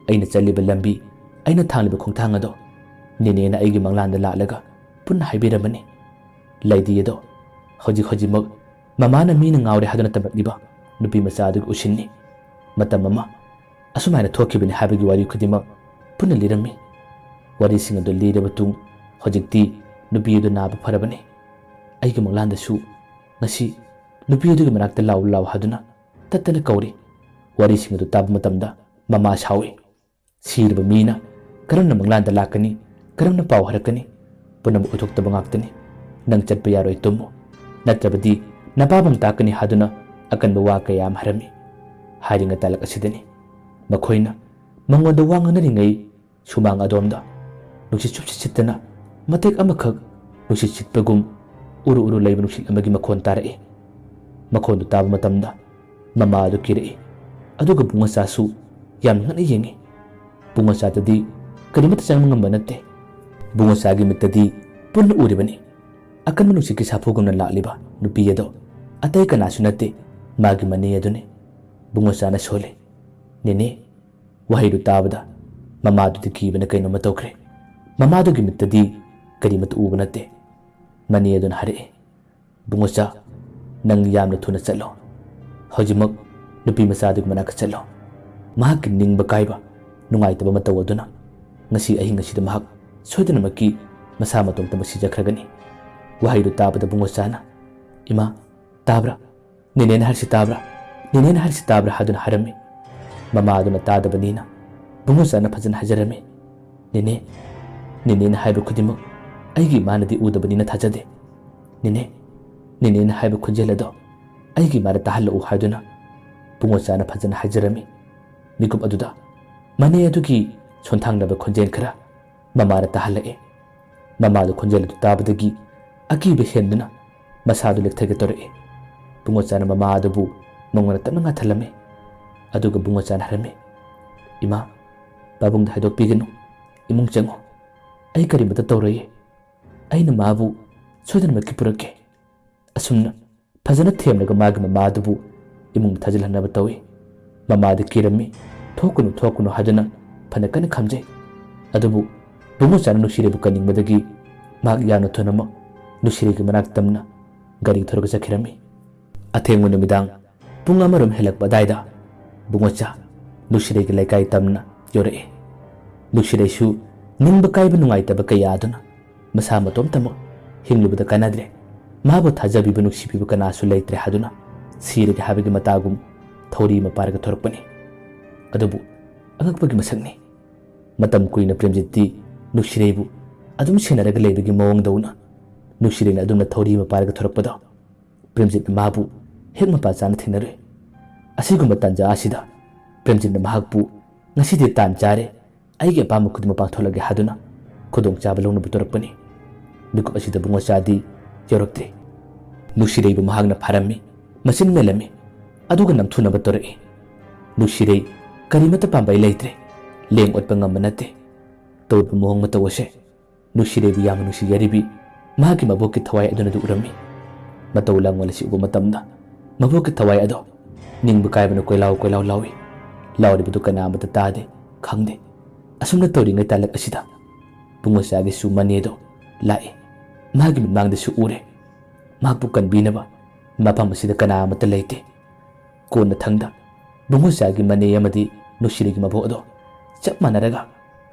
"ꯑꯩꯅ ꯆꯠꯂꯤꯕ ꯂꯝꯕꯤ, ꯑꯩꯅ ꯊꯥꯡꯂꯤꯕ ꯈꯣꯡꯊꯥꯡ ꯑꯗꯣ ꯅꯦꯅꯦꯅ ꯑꯩꯒꯤ ꯃꯪꯂꯥꯟꯗ ꯂꯥꯛꯂꯒ ꯄꯨꯟꯅ ꯍꯥꯏꯕꯤꯔꯝꯕꯅꯤ꯫ ꯂꯩꯗꯤ ꯑꯗꯣ ꯍꯧꯖꯤꯛ ꯍꯧꯖꯤꯛꯃꯛ ꯃꯃꯥꯅ ꯃꯤꯅ ꯉꯥꯎꯔꯦ ꯍꯥꯏꯗꯨꯅ ꯇꯝꯂꯛꯂꯤꯕ ꯅꯨꯄꯤ ꯃꯆꯥ ꯑꯗꯨꯒꯤ ꯎꯁꯤꯟꯅꯤ꯫ ꯃꯇꯝ ꯑꯃ ꯑꯁꯨꯃꯥꯏꯅ ꯊꯣꯛꯈꯤꯕꯅꯤ" ꯍꯥꯏꯕꯒꯤ ꯋꯥꯔꯤ ꯈꯨꯗꯤꯡꯃꯛ ꯄꯨꯟꯅ ꯂꯤꯔꯝꯃꯤ꯫ ꯋꯥꯔꯤꯁꯤꯡ ꯑꯗꯨ ꯂꯤꯔꯕ ꯇꯨꯡ ꯍꯧꯖꯤꯛꯇꯤ ꯅꯨꯄꯤ ꯑꯗꯨ ꯅꯥꯕ ꯐꯔꯕꯅꯤ꯫ ꯑꯩꯒꯤ ꯃꯪꯂꯥꯟꯗꯁꯨ ꯉꯁꯤ ꯅꯨꯄꯤ ꯑꯗꯨꯒꯤ ꯃꯅꯥꯛꯇ "ꯂꯥꯎ, ꯂꯥꯎ" ꯍꯥꯏꯗꯨꯅ ꯇꯠꯇꯅ ꯀꯧꯔꯤ꯫ ꯋꯥꯔꯤꯁꯤꯡ ꯑꯗꯨ ꯇꯥꯕ ꯃꯇꯝꯗ ꯃꯃꯥ ꯁꯥꯎꯏ꯫ "ꯁꯤꯔꯕ ꯃꯤꯅ ꯀꯔꯝꯅ ꯃꯪꯂꯥꯟꯗ ꯂꯥꯛꯀꯅꯤ? ꯀꯔꯝꯅ ꯄꯥꯎ ꯍꯥꯏꯔꯛꯀꯅꯤ? ꯄꯨꯝꯅꯃꯛ ꯑꯣꯏꯊꯣꯛꯇꯕ ꯉꯥꯛꯇꯅꯤ꯫ ꯅꯪ ꯆꯠꯄ ꯌꯥꯔꯣꯏ, ꯇꯨꯝꯃꯨ꯫ ꯅꯠꯇ꯭ꯔꯕꯗꯤ ꯅꯄꯥꯕꯨꯡ ꯇꯥꯛꯀꯅꯤ" ꯍꯥꯏꯗꯨꯅ ꯑꯀꯟꯕ ꯋꯥ ꯀꯌꯥ ꯑꯃ ꯍꯥꯏꯔꯝꯃꯤ꯫ ꯍꯥꯏꯔꯤꯉꯩ ꯇꯥꯂꯛ ꯑꯁꯤꯗꯅꯤ ꯃꯈꯣꯏꯅ ꯃꯉꯣꯟꯗ ꯋꯥ ꯉꯥꯡꯅꯔꯤꯉꯩ ꯁꯨꯃꯥꯡ ꯑꯗꯣꯝꯗ ꯅꯨꯡꯁꯤꯠ ꯁꯨꯞꯁꯤꯠ ꯁꯤꯠꯇꯅ ꯃꯇꯦꯛ ꯑꯃꯈꯛ ꯅꯨꯡꯁꯤꯠ ꯁꯤꯠꯄꯒꯨꯝ ꯎꯔꯨ ꯎꯔꯨ ꯂꯩꯕ ꯅꯨꯡꯁꯤꯠ ꯑꯃꯒꯤ ꯃꯈꯣꯟ ꯇꯥꯔꯛꯏ꯫ ꯃꯈꯣꯟꯗꯨ ꯇꯥꯕ ꯃꯇꯝꯗ ꯃꯃꯥ ꯑꯗꯨ ꯀꯤꯔꯛꯏ꯫ ꯑꯗꯨꯒ ꯕꯨꯡꯉꯣꯆꯥꯁꯨ ꯌꯥꯝ ꯉꯛꯅ ꯌꯦꯡꯉꯤ꯫ ꯕꯨꯡꯉꯣꯆꯥꯗꯗꯤ ꯀꯔꯤꯃꯠꯇ ꯆꯪꯕ ꯉꯝꯕ ꯅꯠꯇꯦ꯫ ꯕꯨꯡꯉꯣꯆꯥꯒꯤ ꯃꯤꯠꯇꯗꯤ ꯄꯨꯟꯅ ꯎꯔꯤꯕꯅꯤ꯫ ꯑꯀꯟꯕ ꯅꯨꯡꯁꯤꯠꯀꯤ ꯁꯥꯐꯨꯒꯨꯝꯅ ꯂꯥꯛꯂꯤꯕ ꯅꯨꯄꯤ ꯑꯗꯣ ꯑꯇꯩ ꯀꯅꯥꯁꯨ ꯅꯠꯇꯦ, ꯃꯥꯒꯤ ꯃꯅꯦ ꯑꯗꯨꯅꯤ꯫ ꯕꯨꯡꯉꯣꯆꯥꯅ ꯁꯣꯜꯂꯤ, "ꯅꯦꯅꯦ"꯫ ꯋꯥꯍꯩꯗꯨ ꯇꯥꯕꯗ ꯃꯃꯥꯗꯨꯗꯤ ꯀꯤꯕꯅ ꯀꯩꯅꯣꯝꯃ ꯇꯧꯈ꯭ꯔꯦ꯫ ꯃꯃꯥꯗꯨꯒꯤ ꯃꯤꯠꯇꯗꯤ ꯀꯔꯤꯃꯠꯇ ꯎꯕ ꯅꯠꯇꯦ꯫ ꯃꯅꯦ ꯑꯗꯨꯅ ꯍꯥꯏꯔꯛꯏ, "ꯕꯨꯡꯉꯣꯆꯥ, ꯅꯪ ꯌꯥꯝꯅ ꯊꯨꯅ ꯆꯠꯂꯣ꯫ ꯍꯧꯖꯤꯛꯃꯛ ꯅꯨꯄꯤ ꯃꯆꯥꯗꯨꯒꯤ ꯃꯅꯥꯛꯇ ꯆꯠꯂꯣ꯫ ꯃꯍꯥꯛꯀꯤ ꯅꯤꯡꯕ ꯀꯥꯏꯕ, ꯅꯨꯡꯉꯥꯏꯇꯕ ꯃꯇꯧ ꯑꯗꯨꯅ ꯉꯁꯤ ꯑꯍꯤꯡ ꯑꯁꯤꯗ ꯃꯍꯥꯛ ꯁꯣꯏꯗꯅꯃꯛꯀꯤ ꯃꯁꯥ ꯃꯇꯣꯝꯇꯃꯛ ꯁꯤꯖꯈ꯭ꯔꯒꯅꯤ"꯫ ꯋꯥꯍꯩꯗꯨ ꯇꯥꯕꯗ ꯕꯨꯡꯉꯣꯆꯥꯅ, "ꯏꯃꯥ, "ꯇꯥꯕ꯭ꯔꯥ? ꯅꯦꯅꯦꯅ ꯍꯥꯏꯔꯤꯁꯤ ꯇꯥꯕ꯭ꯔꯥ? ꯅꯦꯅꯦꯅ ꯍꯥꯏꯔꯤꯁꯤ ꯇꯥꯕ꯭ꯔꯥ?" ꯍꯥꯏꯗꯨꯅ ꯍꯥꯏꯔꯝꯃꯤ꯫ ꯃꯃꯥ ꯑꯗꯨꯅ ꯇꯥꯗꯕꯅꯤꯅ ꯕꯨꯡꯉꯣꯆꯥꯅ ꯐꯖꯅ ꯍꯥꯏꯖꯔꯝꯃꯤ, "ꯅꯦꯅꯦ, ꯅꯦꯅꯦꯅ ꯍꯥꯏꯕ ꯈꯨꯗꯤꯡꯃꯛ ꯑꯩꯒꯤ ꯏꯃꯥꯅꯗꯤ ꯎꯗꯕꯅꯤꯅ ꯊꯥꯖꯗꯦ꯫ ꯅꯦꯅꯦ, ꯅꯦꯅꯦꯅ ꯍꯥꯏꯕ ꯈꯣꯟꯖꯦꯜ ꯑꯗꯣ ꯑꯩꯒꯤ ꯏꯃꯥꯗ ꯇꯥꯍꯜꯂꯛꯎ" ꯍꯥꯏꯗꯨꯅ ꯕꯨꯡꯉꯣꯆꯥꯅ ꯐꯖꯅ ꯍꯥꯏꯖꯔꯝꯃꯤ꯫ ꯃꯤꯀꯨꯞ ꯑꯗꯨꯗ ꯃꯅꯦ ꯑꯗꯨꯒꯤ ꯁꯣꯟꯊꯥꯡꯅꯕ ꯈꯣꯟꯖꯦꯜ ꯈꯔ ꯃꯃꯥꯅ ꯇꯥꯍꯜꯂꯛꯑꯦ꯫ ꯃꯃꯥꯗꯨ ꯈꯣꯟꯖꯦꯜ ꯑꯗꯨ ꯇꯥꯕꯗꯒꯤ ꯑꯀꯤꯕ ꯍꯦꯟꯗꯨꯅ ꯃꯁꯥꯗꯨ ꯂꯦꯛꯊꯒꯦ ꯇꯧꯔꯛꯏ꯫ ꯕꯨꯡꯉꯣꯆꯥꯅ ꯃꯃꯥ ꯑꯗꯨꯕꯨ ꯃꯉꯣꯟꯗ ꯇꯞꯅ ꯉꯥꯊꯜꯂꯝꯃꯤ꯫ ꯑꯗꯨꯒ ꯕꯨꯡꯉꯣꯆꯥꯅ ꯍꯥꯏꯔꯝꯃꯤ, "ꯏꯃꯥ, ꯄꯥꯕꯨꯡꯗ ꯍꯥꯏꯗꯣꯛꯄꯤꯒꯅꯨ꯫ ꯏꯃꯨꯡ ꯆꯪꯉꯨ꯫ ꯑꯩ ꯀꯔꯤꯃꯇ ꯇꯧꯔꯣꯏꯌꯦ꯫ ꯑꯩꯅ ꯃꯥꯕꯨ ꯁꯣꯏꯗꯅꯃꯛꯀꯤ ꯄꯨꯔꯛꯀꯦ"꯫ ꯑꯁꯨꯝꯅ ꯐꯖꯅ ꯊꯦꯝꯂꯒ ꯃꯥꯒꯤ ꯃꯃꯥ ꯑꯗꯨꯕꯨ ꯏꯃꯨꯡꯗ ꯊꯥꯖꯤꯜꯍꯟꯅꯕ ꯇꯧꯏ꯫ ꯃꯃꯥꯗꯤ ꯀꯤꯔꯝꯃꯤ꯫ "ꯊꯣꯛꯀꯅꯨ, ꯊꯣꯛꯀꯅꯨ" ꯍꯥꯏꯗꯨꯅ ꯐꯅ ꯀꯟꯅ ꯈꯥꯝꯖꯩ꯫ ꯑꯗꯨꯕꯨ ꯕꯨꯡꯉꯣꯆꯥꯅ ꯅꯨꯡꯁꯤꯔꯩꯕꯨ ꯀꯟꯅꯤꯡꯕꯗꯒꯤ ꯃꯍꯥꯛ ꯌꯥꯝꯅ ꯊꯨꯅꯃꯛ ꯅꯨꯡꯁꯤꯔꯩꯒꯤ ꯃꯅꯥꯛ ꯇꯝꯅ ꯒꯥꯔꯤ ꯊꯧꯔꯒ ꯆꯠꯈꯤꯔꯝꯃꯤ꯫ ꯑꯊꯦꯡꯕ ꯅꯨꯃꯤꯗꯥꯡ ꯄꯨꯡ ꯑꯃꯔꯣꯝ ꯍꯦꯜꯂꯛꯄ ꯑꯗꯥꯏꯗ ꯕꯨꯡꯉꯣꯆꯥ ꯅꯨꯡꯁꯤꯔꯩꯒꯤ ꯂꯩꯀꯥꯏ ꯇꯝꯅ ꯌꯧꯔꯛꯏ꯫ ꯅꯨꯡꯁꯤꯔꯩꯁꯨ ꯅꯤꯡꯕ ꯀꯥꯏꯕ ꯅꯨꯡꯉꯥꯏꯇꯕ ꯀꯌꯥ ꯑꯗꯨꯅ ꯃꯁꯥ ꯃꯇꯣꯝꯇꯃꯛ ꯍꯤꯡꯂꯨꯕꯗ ꯀꯥꯟꯅꯗ꯭ꯔꯦ, ꯃꯥꯕꯨ ꯊꯥꯖꯕꯤꯕ ꯅꯨꯡꯁꯤꯕꯤꯕ ꯀꯅꯥꯁꯨ ꯂꯩꯇ꯭ꯔꯦ ꯍꯥꯏꯗꯨꯅ ꯁꯤꯔꯒꯦ ꯍꯥꯏꯕꯒꯤ ꯃꯇꯥꯒꯨꯝ ꯊꯧꯔꯤ ꯑꯃ ꯄꯥꯏꯔꯒ ꯊꯣꯔꯛꯄꯅꯤ꯫ ꯑꯗꯨꯕꯨ ꯑꯉꯛꯄꯒꯤ ꯃꯁꯛꯅꯤ꯫ ꯃꯇꯝ ꯀꯨꯏꯅ ꯄ꯭ꯔꯦꯝꯖꯤꯠꯇꯤ ꯅꯨꯡꯁꯤꯔꯩꯕꯨ ꯑꯗꯨꯝ ꯁꯦꯟꯅꯔꯒ ꯂꯩꯕꯒꯤ ꯃꯑꯣꯡꯗꯧꯅ ꯅꯨꯡꯁꯤꯔꯩꯅ ꯑꯗꯨꯝꯅ ꯊꯧꯔꯤ ꯑꯃ ꯄꯥꯏꯔꯒ ꯊꯣꯔꯛꯄꯗꯣ ꯄ꯭ꯔꯦꯝꯖꯤꯠꯅ ꯃꯥꯕꯨ ꯍꯦꯛ ꯃꯄꯥ ꯆꯥꯅ ꯊꯦꯡꯅꯔꯨꯏ꯫ ꯑꯁꯤꯒꯨꯝꯕ ꯇꯥꯟꯖꯥ ꯑꯁꯤꯗ ꯄ꯭ꯔꯦꯝꯖꯤꯠꯅ ꯃꯍꯥꯛꯄꯨ "ꯉꯁꯤꯗꯤ ꯇꯥꯟ ꯆꯥꯔꯦ, ꯑꯩꯒꯤ ꯑꯄꯥꯝꯕ ꯈꯨꯗꯤꯡꯃꯛ ꯄꯥꯡꯊꯣꯛꯂꯒꯦ" ꯍꯥꯏꯗꯨꯅ ꯈꯨꯗꯣꯡꯆꯥꯕ ꯂꯧꯅꯕ ꯇꯧꯔꯛꯄꯅꯤ꯫ ꯃꯤꯀꯨꯞ ꯑꯁꯤꯗ ꯕꯨꯡꯉꯣꯆꯥꯗꯤ ꯌꯧꯔꯛꯇ꯭ꯔꯤ꯫ ꯅꯨꯡꯁꯤꯔꯩꯕꯨ ꯃꯍꯥꯛꯅ ꯐꯥꯔꯝꯃꯤ, ꯃꯆꯤꯟ ꯃꯦꯜꯂꯝꯃꯤ, ꯑꯗꯨꯒ ꯅꯝꯊꯨꯅꯕ ꯇꯧꯔꯛꯏ꯫ ꯅꯨꯡꯁꯤꯔꯩ ꯀꯔꯤꯃꯠꯇ ꯄꯥꯝꯕꯩ ꯂꯩꯇ꯭ꯔꯦ, ꯂꯦꯡ ꯑꯣꯠꯄ ꯉꯝꯕ ꯅꯠꯇꯦ꯫ ꯇꯧꯔꯤꯕ ꯃꯑꯣꯡ ꯃꯇꯧ ꯑꯁꯦ ꯅꯨꯡꯁꯤꯔꯩꯕꯨ ꯌꯥꯝꯅ ꯅꯨꯡꯁꯤꯖꯔꯤꯕꯤ ꯃꯍꯥꯛꯀꯤ ꯃꯕꯣꯛꯀꯤ ꯊꯋꯥꯏ ꯑꯗꯨꯅꯗꯤ ꯎꯔꯝꯃꯤ꯫ ꯃꯇꯧ ꯂꯥꯡꯒꯣꯜ ꯑꯁꯤ ꯎꯕ ꯃꯇꯝꯗ ꯃꯕꯣꯛꯀꯤ ꯊꯋꯥꯏ ꯑꯗꯣ ꯅꯤꯡꯕ ꯀꯥꯏꯕꯅ ꯀꯣꯏꯂꯥꯎ ꯀꯣꯏꯂꯥꯎ ꯂꯥꯎꯏ꯫ ꯂꯥꯎꯔꯤꯕꯗꯨ ꯀꯅꯥ ꯑꯃꯠꯇ ꯇꯥꯗꯦ, ꯈꯪꯗꯦ꯫ ꯑꯁꯨꯝꯅ ꯇꯧꯔꯤꯉꯩ ꯇꯥꯂꯛ ꯑꯁꯤꯗ ꯕꯨꯡꯉꯣꯆꯥꯒꯤꯁꯨ ꯃꯅꯦꯗꯣ ꯂꯥꯛꯏ꯫ ꯃꯥꯒꯤ ꯃꯤꯠꯃꯥꯡꯗꯁꯨ ꯎꯔꯦ꯫ ꯃꯍꯥꯛꯄꯨ ꯀꯟꯕꯤꯅꯕ ꯃꯐꯝ ꯑꯁꯤꯗ ꯀꯅꯥ ꯑꯃꯠꯇ ꯂꯩꯇꯦ꯫ ꯀꯣꯟꯅꯊꯪꯗ ꯕꯨꯡꯉꯣꯆꯥꯒꯤ ꯃꯅꯦ ꯑꯃꯗꯤ ꯅꯨꯡꯁꯤꯔꯩꯒꯤ ꯃꯕꯣꯛ ꯑꯗꯣ ꯆꯞ ꯃꯥꯟꯅꯔꯒ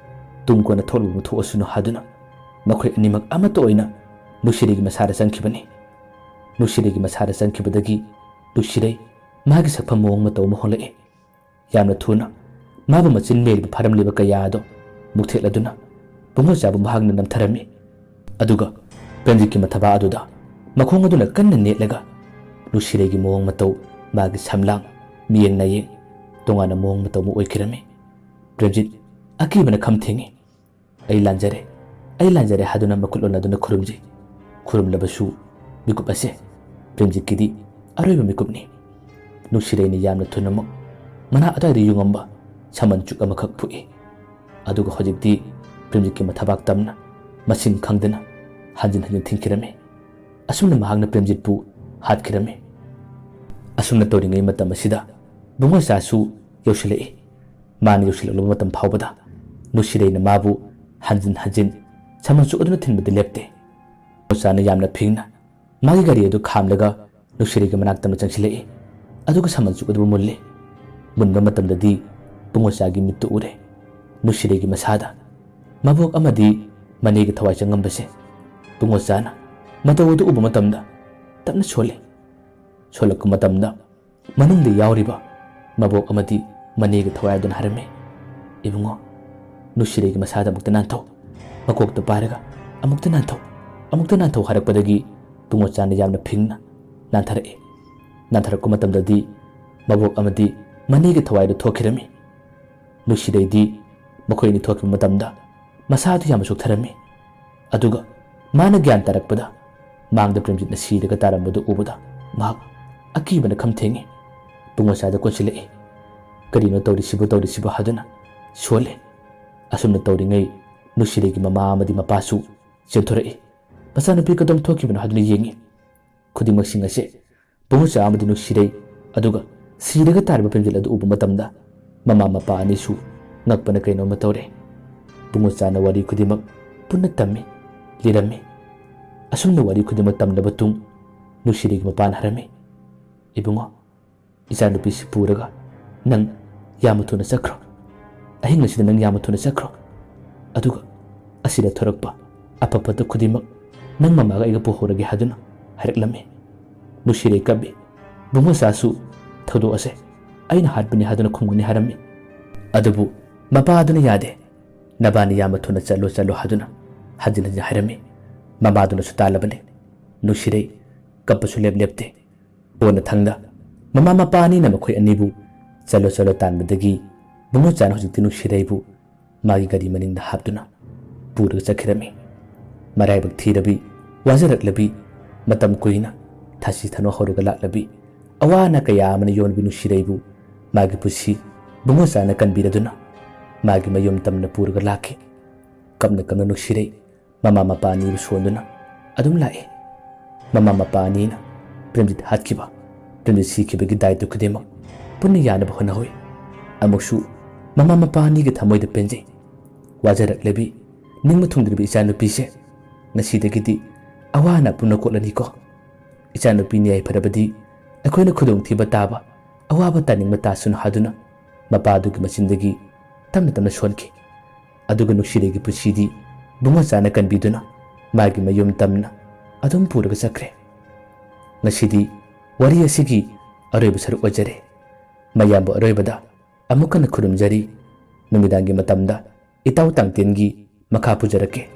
ꯇꯨꯡ ꯀꯣꯟꯅ ꯊꯣꯛꯂꯨꯕ ꯊꯣꯛꯑꯁꯅꯨ ꯍꯥꯏꯗꯨꯅ ꯃꯈꯣꯏ ꯑꯅꯤꯃꯛ ꯑꯃꯠꯇ ꯑꯣꯏꯅ ꯅꯨꯡꯁꯤꯔꯩꯒꯤ ꯃꯁꯥꯗ ꯆꯪꯈꯤꯕꯅꯤ꯫ ꯅꯨꯡꯁꯤꯔꯩꯒꯤ ꯃꯁꯥꯗ ꯆꯪꯈꯤꯕꯗꯒꯤ ꯅꯨꯡꯁꯤꯔꯩ ꯃꯥꯒꯤ ꯁꯛꯐꯝ ꯃꯑꯣꯡ ꯃꯇꯧ ꯑꯃ ꯍꯣꯡꯂꯛꯏ꯫ ꯌꯥꯝꯅ ꯊꯨꯅ ꯃꯥꯕꯨ ꯃꯆꯤꯟ ꯃꯦꯜꯕ ꯐꯥꯔꯝꯂꯤꯕ ꯀꯌꯥ ꯑꯗꯨ ꯃꯨꯛꯊꯦꯛꯂꯗꯨꯅ ꯄꯨꯡꯉꯣꯆꯥꯕꯨ ꯃꯍꯥꯛꯅ ꯅꯝꯊꯔꯝꯃꯤ꯫ ꯑꯗꯨꯒ ꯄ꯭ꯔꯦꯝꯖꯤꯠꯀꯤ ꯃꯊꯕꯥꯛ ꯑꯗꯨꯗ ꯃꯈꯣꯡ ꯑꯗꯨꯅ ꯀꯟꯅ ꯅꯦꯠꯂꯒ ꯅꯨꯡꯁꯤꯔꯩꯒꯤ ꯃꯑꯣꯡ ꯃꯇꯧ, ꯃꯥꯒꯤ ꯁꯝꯂꯥꯡ, ꯃꯤꯌꯦꯡ ꯅꯥꯌꯦꯡ, ꯇꯣꯉꯥꯟꯅ ꯃꯑꯣꯡ ꯃꯇꯧ ꯑꯃ ꯑꯣꯏꯈꯤꯔꯝꯃꯤ꯫ ꯄ꯭ꯔꯦꯝꯖꯤꯠ ꯑꯀꯤꯕꯅ ꯈꯝ ꯊꯦꯡꯉꯤ꯫ "ꯑꯩ ꯂꯥꯟꯖꯔꯦ, ꯑꯩ ꯂꯥꯟꯖꯔꯦ" ꯍꯥꯏꯗꯨꯅ ꯃꯈꯨꯠ ꯑꯣꯟꯅꯗꯨꯅ ꯈꯨꯔꯨꯝꯖꯩ꯫ ꯈꯨꯔꯨꯝꯂꯕꯁꯨ ꯃꯤꯀꯨꯞ ꯑꯁꯦ ꯄ꯭ꯔꯦꯝꯖꯤꯠꯀꯤꯗꯤ ꯑꯔꯣꯏꯕ ꯃꯤꯀꯨꯞꯅꯤ꯫ ꯅꯨꯡꯁꯤꯔꯩꯅ ꯌꯥꯝꯅ ꯊꯨꯅꯃꯛ ꯃꯅꯥ ꯑꯗꯨꯋꯥꯏꯗ ꯌꯨꯡꯉꯝꯕ ꯁꯃꯟ ꯆꯨꯛ ꯑꯃꯈꯛ ꯐꯨꯛꯏ꯫ ꯑꯗꯨꯒ ꯍꯧꯖꯤꯛꯇꯤ ꯄ꯭ꯔꯦꯝꯖꯤꯠꯀꯤ ꯃꯊꯕꯥꯛ ꯇꯝꯅ ꯃꯁꯤꯡ ꯈꯪꯗꯅ ꯍꯟꯖꯤꯟ ꯍꯟꯖꯤꯟ ꯊꯤꯟꯈꯤꯔꯝꯃꯤ꯫ ꯑꯁꯨꯝꯅ ꯃꯍꯥꯛꯅ ꯄ꯭ꯔꯦꯝꯖꯤꯠꯄꯨ ꯍꯥꯠꯈꯤꯔꯝꯃꯤ꯫ ꯑꯁꯨꯝꯅ ꯇꯧꯔꯤꯉꯩ ꯃꯇꯝ ꯑꯁꯤꯗ ꯄꯨꯡꯉꯣꯆꯥꯁꯨ ꯌꯧꯁꯤꯜꯂꯛꯏ꯫ ꯃꯥꯅ ꯌꯧꯁꯤꯜꯂꯛꯂꯕ ꯃꯇꯝ ꯐꯥꯎꯕꯗ ꯅꯨꯡꯁꯤꯔꯩꯅ ꯃꯥꯕꯨ ꯍꯟꯖꯤꯟ ꯍꯟꯖꯤꯟ ꯁꯃꯟ ꯆꯨꯛ ꯑꯗꯨꯅ ꯊꯤꯟꯕꯗꯤ ꯂꯦꯞꯇꯦ꯫ ꯄꯨꯡꯉꯣꯆꯥꯅ ꯌꯥꯝꯅ ꯐꯤꯡꯅ ꯃꯥꯒꯤ ꯒꯥꯔꯤ ꯑꯗꯨ ꯈꯥꯝꯂꯒ ꯅꯨꯡꯁꯤꯔꯩꯒꯤ ꯃꯅꯥꯛꯇ ꯑꯃ ꯆꯪꯁꯤꯜꯂꯛꯏ꯫ ꯑꯗꯨꯒ ꯁꯃꯟ ꯆꯨꯛ ꯑꯗꯨꯕꯨ ꯃꯨꯜꯂꯤ꯫ ꯃꯨꯟꯕ ꯃꯇꯝꯗꯗꯤ ꯄꯨꯡꯉꯣꯆꯥꯒꯤ ꯃꯤꯠꯇ ꯎꯔꯦ ꯅꯨꯡꯁꯤꯔꯩꯒꯤ ꯃꯁꯥꯗ ꯃꯕꯣꯛ ꯑꯃꯗꯤ ꯃꯅꯦꯒꯤ ꯊꯋꯥꯏ ꯆꯪꯉꯝꯕꯁꯦ꯫ ꯄꯨꯡꯉꯣꯆꯥꯅ ꯃꯇꯧ ꯑꯗꯨ ꯎꯕ ꯃꯇꯝꯗ ꯇꯞꯅ ꯁꯣꯜꯂꯤ꯫ ꯁꯣꯜꯂꯛꯄ ꯃꯇꯝꯗ ꯃꯅꯨꯡꯗ ꯌꯥꯎꯔꯤꯕ ꯃꯕꯣꯛ ꯑꯃꯗꯤ ꯃꯅꯦꯒꯤ ꯊꯋꯥꯏ ꯑꯗꯨꯅ ꯍꯥꯏꯔꯝꯃꯤ, "ꯏꯕꯨꯡꯉꯣ, ꯅꯨꯡꯁꯤꯔꯩꯒꯤ ꯃꯁꯥꯗ ꯑꯃꯨꯛꯇ ꯅꯥꯟꯊꯧ, ꯃꯀꯣꯛꯇ ꯄꯥꯏꯔꯒ ꯑꯃꯨꯛꯇ ꯅꯥꯟꯊꯧ, ꯑꯃꯨꯛꯇ ꯅꯥꯟꯊꯧ" ꯍꯥꯏꯔꯛꯄꯗꯒꯤ ꯄꯨꯡꯉꯣꯆꯥꯅ ꯌꯥꯝꯅ ꯐꯤꯡꯅ ꯅꯥꯟꯊꯔꯛꯏ꯫ ꯅꯥꯟꯊꯔꯛꯄ ꯃꯇꯝꯗꯗꯤ ꯃꯕꯣꯛ ꯑꯃꯗꯤ ꯃꯅꯦꯒꯤ ꯊꯋꯥꯏꯗꯨ ꯊꯣꯛꯈꯤꯔꯝꯃꯤ꯫ ꯅꯨꯡꯁꯤꯔꯩꯗꯤ ꯃꯈꯣꯏ ꯑꯅꯤ ꯊꯣꯛꯈꯤꯕ ꯃꯇꯝꯗ ꯃꯁꯥꯗꯨ ꯌꯥꯝꯅ ꯁꯣꯛꯊꯔꯝꯃꯤ꯫ ꯑꯗꯨꯒ ꯃꯥꯅ ꯒ꯭ꯌꯥꯟ ꯇꯥꯔꯛꯄꯗ ꯃꯥꯡꯗ ꯄ꯭ꯔꯦꯝꯖꯤꯠꯅ ꯁꯤꯔꯒ ꯇꯥꯔꯝꯕꯗꯨ ꯎꯕꯗ ꯃꯍꯥꯛ ꯑꯀꯤꯕꯅ ꯈꯝ ꯊꯦꯡꯉꯤ꯫ ꯄꯨꯡꯉꯣꯆꯥꯗ ꯀꯣꯟꯁꯤꯜꯂꯛꯏ꯫ "ꯀꯔꯤꯅꯣ ꯇꯧꯔꯤꯁꯤꯕꯨ, ꯇꯧꯔꯤꯁꯤꯕꯨ?" ꯍꯥꯏꯗꯨꯅ ꯁꯣꯜꯂꯤ꯫ ꯑꯁꯨꯝꯅ ꯇꯧꯔꯤꯉꯩ ꯅꯨꯡꯁꯤꯔꯩꯒꯤ ꯃꯃꯥ ꯑꯃꯗꯤ ꯃꯄꯥꯁꯨ ꯆꯦꯟꯊꯣꯔꯛꯏ꯫ "ꯃꯆꯥꯅꯨꯄꯤ ꯀꯗꯣꯝ ꯊꯣꯛꯈꯤꯕꯅꯣ?" ꯍꯥꯏꯗꯨꯅ ꯌꯦꯡꯉꯤ꯫ ꯈꯨꯗꯤꯡꯃꯛꯁꯤꯡ ꯑꯁꯦ ꯄꯨꯡꯉꯣꯆꯥ ꯑꯃꯗꯤ ꯅꯨꯡꯁꯤꯔꯩ, ꯑꯗꯨꯒ ꯁꯤꯔꯒ ꯇꯥꯔꯤꯕ ꯄ꯭ꯔꯦꯝꯖꯤꯠ ꯑꯗꯨ ꯎꯕ ꯃꯇꯝꯗ ꯃꯃꯥ ꯃꯄꯥ ꯑꯅꯤꯁꯨ ꯉꯛꯄꯅ ꯀꯩꯅꯣꯝꯃ ꯇꯧꯔꯦ꯫ ꯄꯨꯡꯉꯣꯆꯥꯅ ꯋꯥꯔꯤ ꯈꯨꯗꯤꯡꯃꯛ ꯄꯨꯟꯅ ꯇꯝꯃꯤ, ꯂꯤꯔꯝꯃꯤ꯫ ꯑꯁꯨꯝꯅ ꯋꯥꯔꯤ ꯈꯨꯗꯤꯡꯃꯛ ꯇꯝꯂꯕ ꯇꯨꯡ ꯅꯨꯡꯁꯤꯔꯩꯒꯤ ꯃꯄꯥꯅ ꯍꯥꯏꯔꯝꯃꯤ, "ꯏꯕꯨꯡꯉꯣ, ꯏꯆꯥꯅꯨꯄꯤꯁꯤ ꯄꯨꯔꯒ ꯅꯪ ꯌꯥꯝꯅ ꯊꯨꯅ ꯆꯠꯈ꯭ꯔꯣ꯫ ꯑꯍꯤꯡ ꯑꯁꯤꯗ ꯅꯪ ꯌꯥꯝꯅ ꯊꯨꯅ ꯆꯠꯈ꯭ꯔꯣ꯫ ꯑꯗꯨꯒ ꯑꯁꯤꯗ ꯊꯣꯔꯛꯄ ꯑꯐ ꯐꯠꯇ ꯈꯨꯗꯤꯡꯃꯛ ꯅꯪ ꯃꯃꯥꯒ ꯑꯩꯒ ꯄꯨꯍꯧꯔꯒꯦ" ꯍꯥꯏꯗꯨꯅ ꯍꯥꯏꯔꯛꯂꯝꯃꯤ꯫ ꯅꯨꯡꯁꯤꯔꯩ ꯀꯞꯄꯤ꯫ ꯕꯨꯡꯉꯣꯆꯥꯁꯨ "ꯊꯧꯗꯣꯛ ꯑꯁꯦ ꯑꯩꯅ ꯍꯥꯠꯄꯅꯤ" ꯍꯥꯏꯗꯨꯅ ꯈꯨꯝꯒꯅꯤ ꯍꯥꯏꯔꯝꯃꯤ꯫ ꯑꯗꯨꯕꯨ ꯃꯄꯥ ꯑꯗꯨꯅ ꯌꯥꯗꯦ꯫ "ꯅꯕꯥꯅꯤ ꯌꯥꯝꯅ ꯊꯨꯅ ꯆꯠꯂꯣ ꯆꯠꯂꯣ" ꯍꯥꯏꯗꯨꯅ ꯍꯟꯖꯤꯟ ꯍꯟꯖꯤꯟ ꯍꯥꯏꯔꯝꯃꯤ꯫ ꯃꯃꯥꯗꯨꯅꯁꯨ ꯇꯥꯜꯂꯕꯅꯤ꯫ ꯅꯨꯡꯁꯤꯔꯩ ꯀꯞꯄꯁꯨ ꯂꯦꯞ ꯂꯦꯞꯇꯦ꯫ ꯀꯣꯟꯅꯊꯪꯗ ꯃꯃꯥ ꯃꯄꯥ ꯑꯅꯤꯅ ꯃꯈꯣꯏ ꯑꯅꯤꯕꯨ "ꯆꯠꯂꯣ ꯆꯠꯂꯣ" ꯇꯥꯟꯕꯗꯒꯤ ꯕꯨꯡꯉꯣꯆꯥꯅ ꯍꯧꯖꯤꯛꯇꯤ ꯅꯨꯡꯁꯤꯔꯩꯕꯨ ꯃꯥꯒꯤ ꯒꯥꯔꯤ ꯃꯅꯤꯡꯗ ꯍꯥꯞꯇꯨꯅ ꯄꯨꯔꯒ ꯆꯠꯈꯤꯔꯝꯃꯤ꯫ ꯃꯔꯥꯏꯕꯛ ꯊꯤꯔꯕꯤ, ꯋꯥꯖꯔꯛꯂꯕꯤ, ꯃꯇꯝ ꯀꯨꯏꯅ ꯊꯥꯁꯤ ꯊꯅꯣ ꯍꯧꯔꯒ ꯂꯥꯛꯂꯕꯤ, ꯑꯋꯥ ꯑꯅꯥ ꯀꯌꯥ ꯑꯃꯅ ꯌꯣꯟꯕꯤ ꯅꯨꯡꯁꯤꯔꯩꯕꯨ ꯃꯥꯒꯤ ꯄꯨꯟꯁꯤ ꯕꯨꯡꯉꯣꯆꯥꯅ ꯀꯟꯕꯤꯔꯗꯨꯅ ꯃꯥꯒꯤ ꯃꯌꯨꯝ ꯇꯝꯅ ꯄꯨꯔꯒ ꯂꯥꯛꯈꯤ꯫ ꯀꯞꯅ ꯀꯞꯅ ꯅꯨꯡꯁꯤꯔꯩ ꯃꯃꯥ ꯃꯄꯥ ꯑꯅꯤꯕꯨ ꯁꯣꯟꯗꯨꯅ ꯑꯗꯨꯝ ꯂꯥꯛꯏ꯫ ꯃꯃꯥ ꯃꯄꯥ ꯑꯅꯤꯅ ꯄ꯭ꯔꯦꯝꯖꯤꯠ ꯍꯥꯠꯈꯤꯕ, ꯄ꯭ꯔꯦꯝꯖꯤꯠ ꯁꯤꯈꯤꯕꯒꯤ ꯗꯥꯏꯇꯨ ꯈꯨꯗꯤꯡꯃꯛ ꯄꯨꯟꯅ ꯌꯥꯅꯕ ꯍꯣꯠꯅꯍꯧꯏ꯫ ꯑꯃꯨꯛꯁꯨ ꯃꯃꯥ ꯃꯄꯥ ꯑꯅꯤꯒꯤ ꯊꯃꯣꯏꯗ ꯄꯦꯟꯖꯩ꯫ ꯋꯥꯖꯔꯛꯂꯕꯤ, ꯅꯤꯡꯕ ꯊꯨꯡꯗ꯭ꯔꯤꯕ ꯏꯆꯥꯅꯨꯄꯤꯁꯦ ꯉꯁꯤꯗꯒꯤꯗꯤ ꯑꯋꯥ ꯑꯅꯥ ꯄꯨꯝꯅ ꯀꯣꯛꯂꯅꯤꯀꯣ꯫ ꯏꯆꯥꯅꯨꯄꯤꯅ ꯌꯥꯏꯐꯔꯕꯗꯤ ꯑꯩꯈꯣꯏꯅ ꯈꯨꯗꯣꯡꯊꯤꯕ ꯇꯥꯕ, ꯑꯋꯥꯕ ꯇꯥꯅꯤꯡꯕ ꯇꯥꯁꯅꯨ ꯍꯥꯏꯗꯨꯅ ꯃꯄꯥꯗꯨꯒꯤ ꯃꯆꯤꯟꯗꯒꯤ ꯇꯞꯅ ꯇꯞꯅ ꯁꯣꯟꯈꯤ꯫ ꯑꯗꯨꯒ ꯅꯨꯡꯁꯤꯔꯩꯒꯤ ꯄꯨꯟꯁꯤꯗꯤ ꯕꯨꯡꯉꯣꯆꯥꯅ ꯀꯟꯕꯤꯗꯨꯅ ꯃꯥꯒꯤ ꯃꯌꯨꯝ ꯇꯝꯅ ꯑꯗꯨꯝ ꯄꯨꯔꯒ ꯆꯠꯈ꯭ꯔꯦ꯫ ꯉꯁꯤꯗꯤ ꯋꯥꯔꯤ ꯑꯁꯤꯒꯤ ꯑꯔꯣꯏꯕ ꯁꯔꯨꯛ ꯑꯣꯏꯖꯔꯦ꯫ ꯃꯌꯥꯝꯕꯨ ꯑꯔꯣꯏꯕꯗ ꯑꯃꯨꯛ ꯍꯟꯅ ꯈꯨꯔꯨꯝꯖꯔꯤ꯫ ꯅꯨꯃꯤꯗꯥꯡꯒꯤ ꯃꯇꯝꯗ ꯏꯇꯥꯎ ꯇꯥꯡꯇꯦꯟꯒꯤ ꯃꯈꯥ ꯄꯨꯖꯔꯛꯀꯦ꯫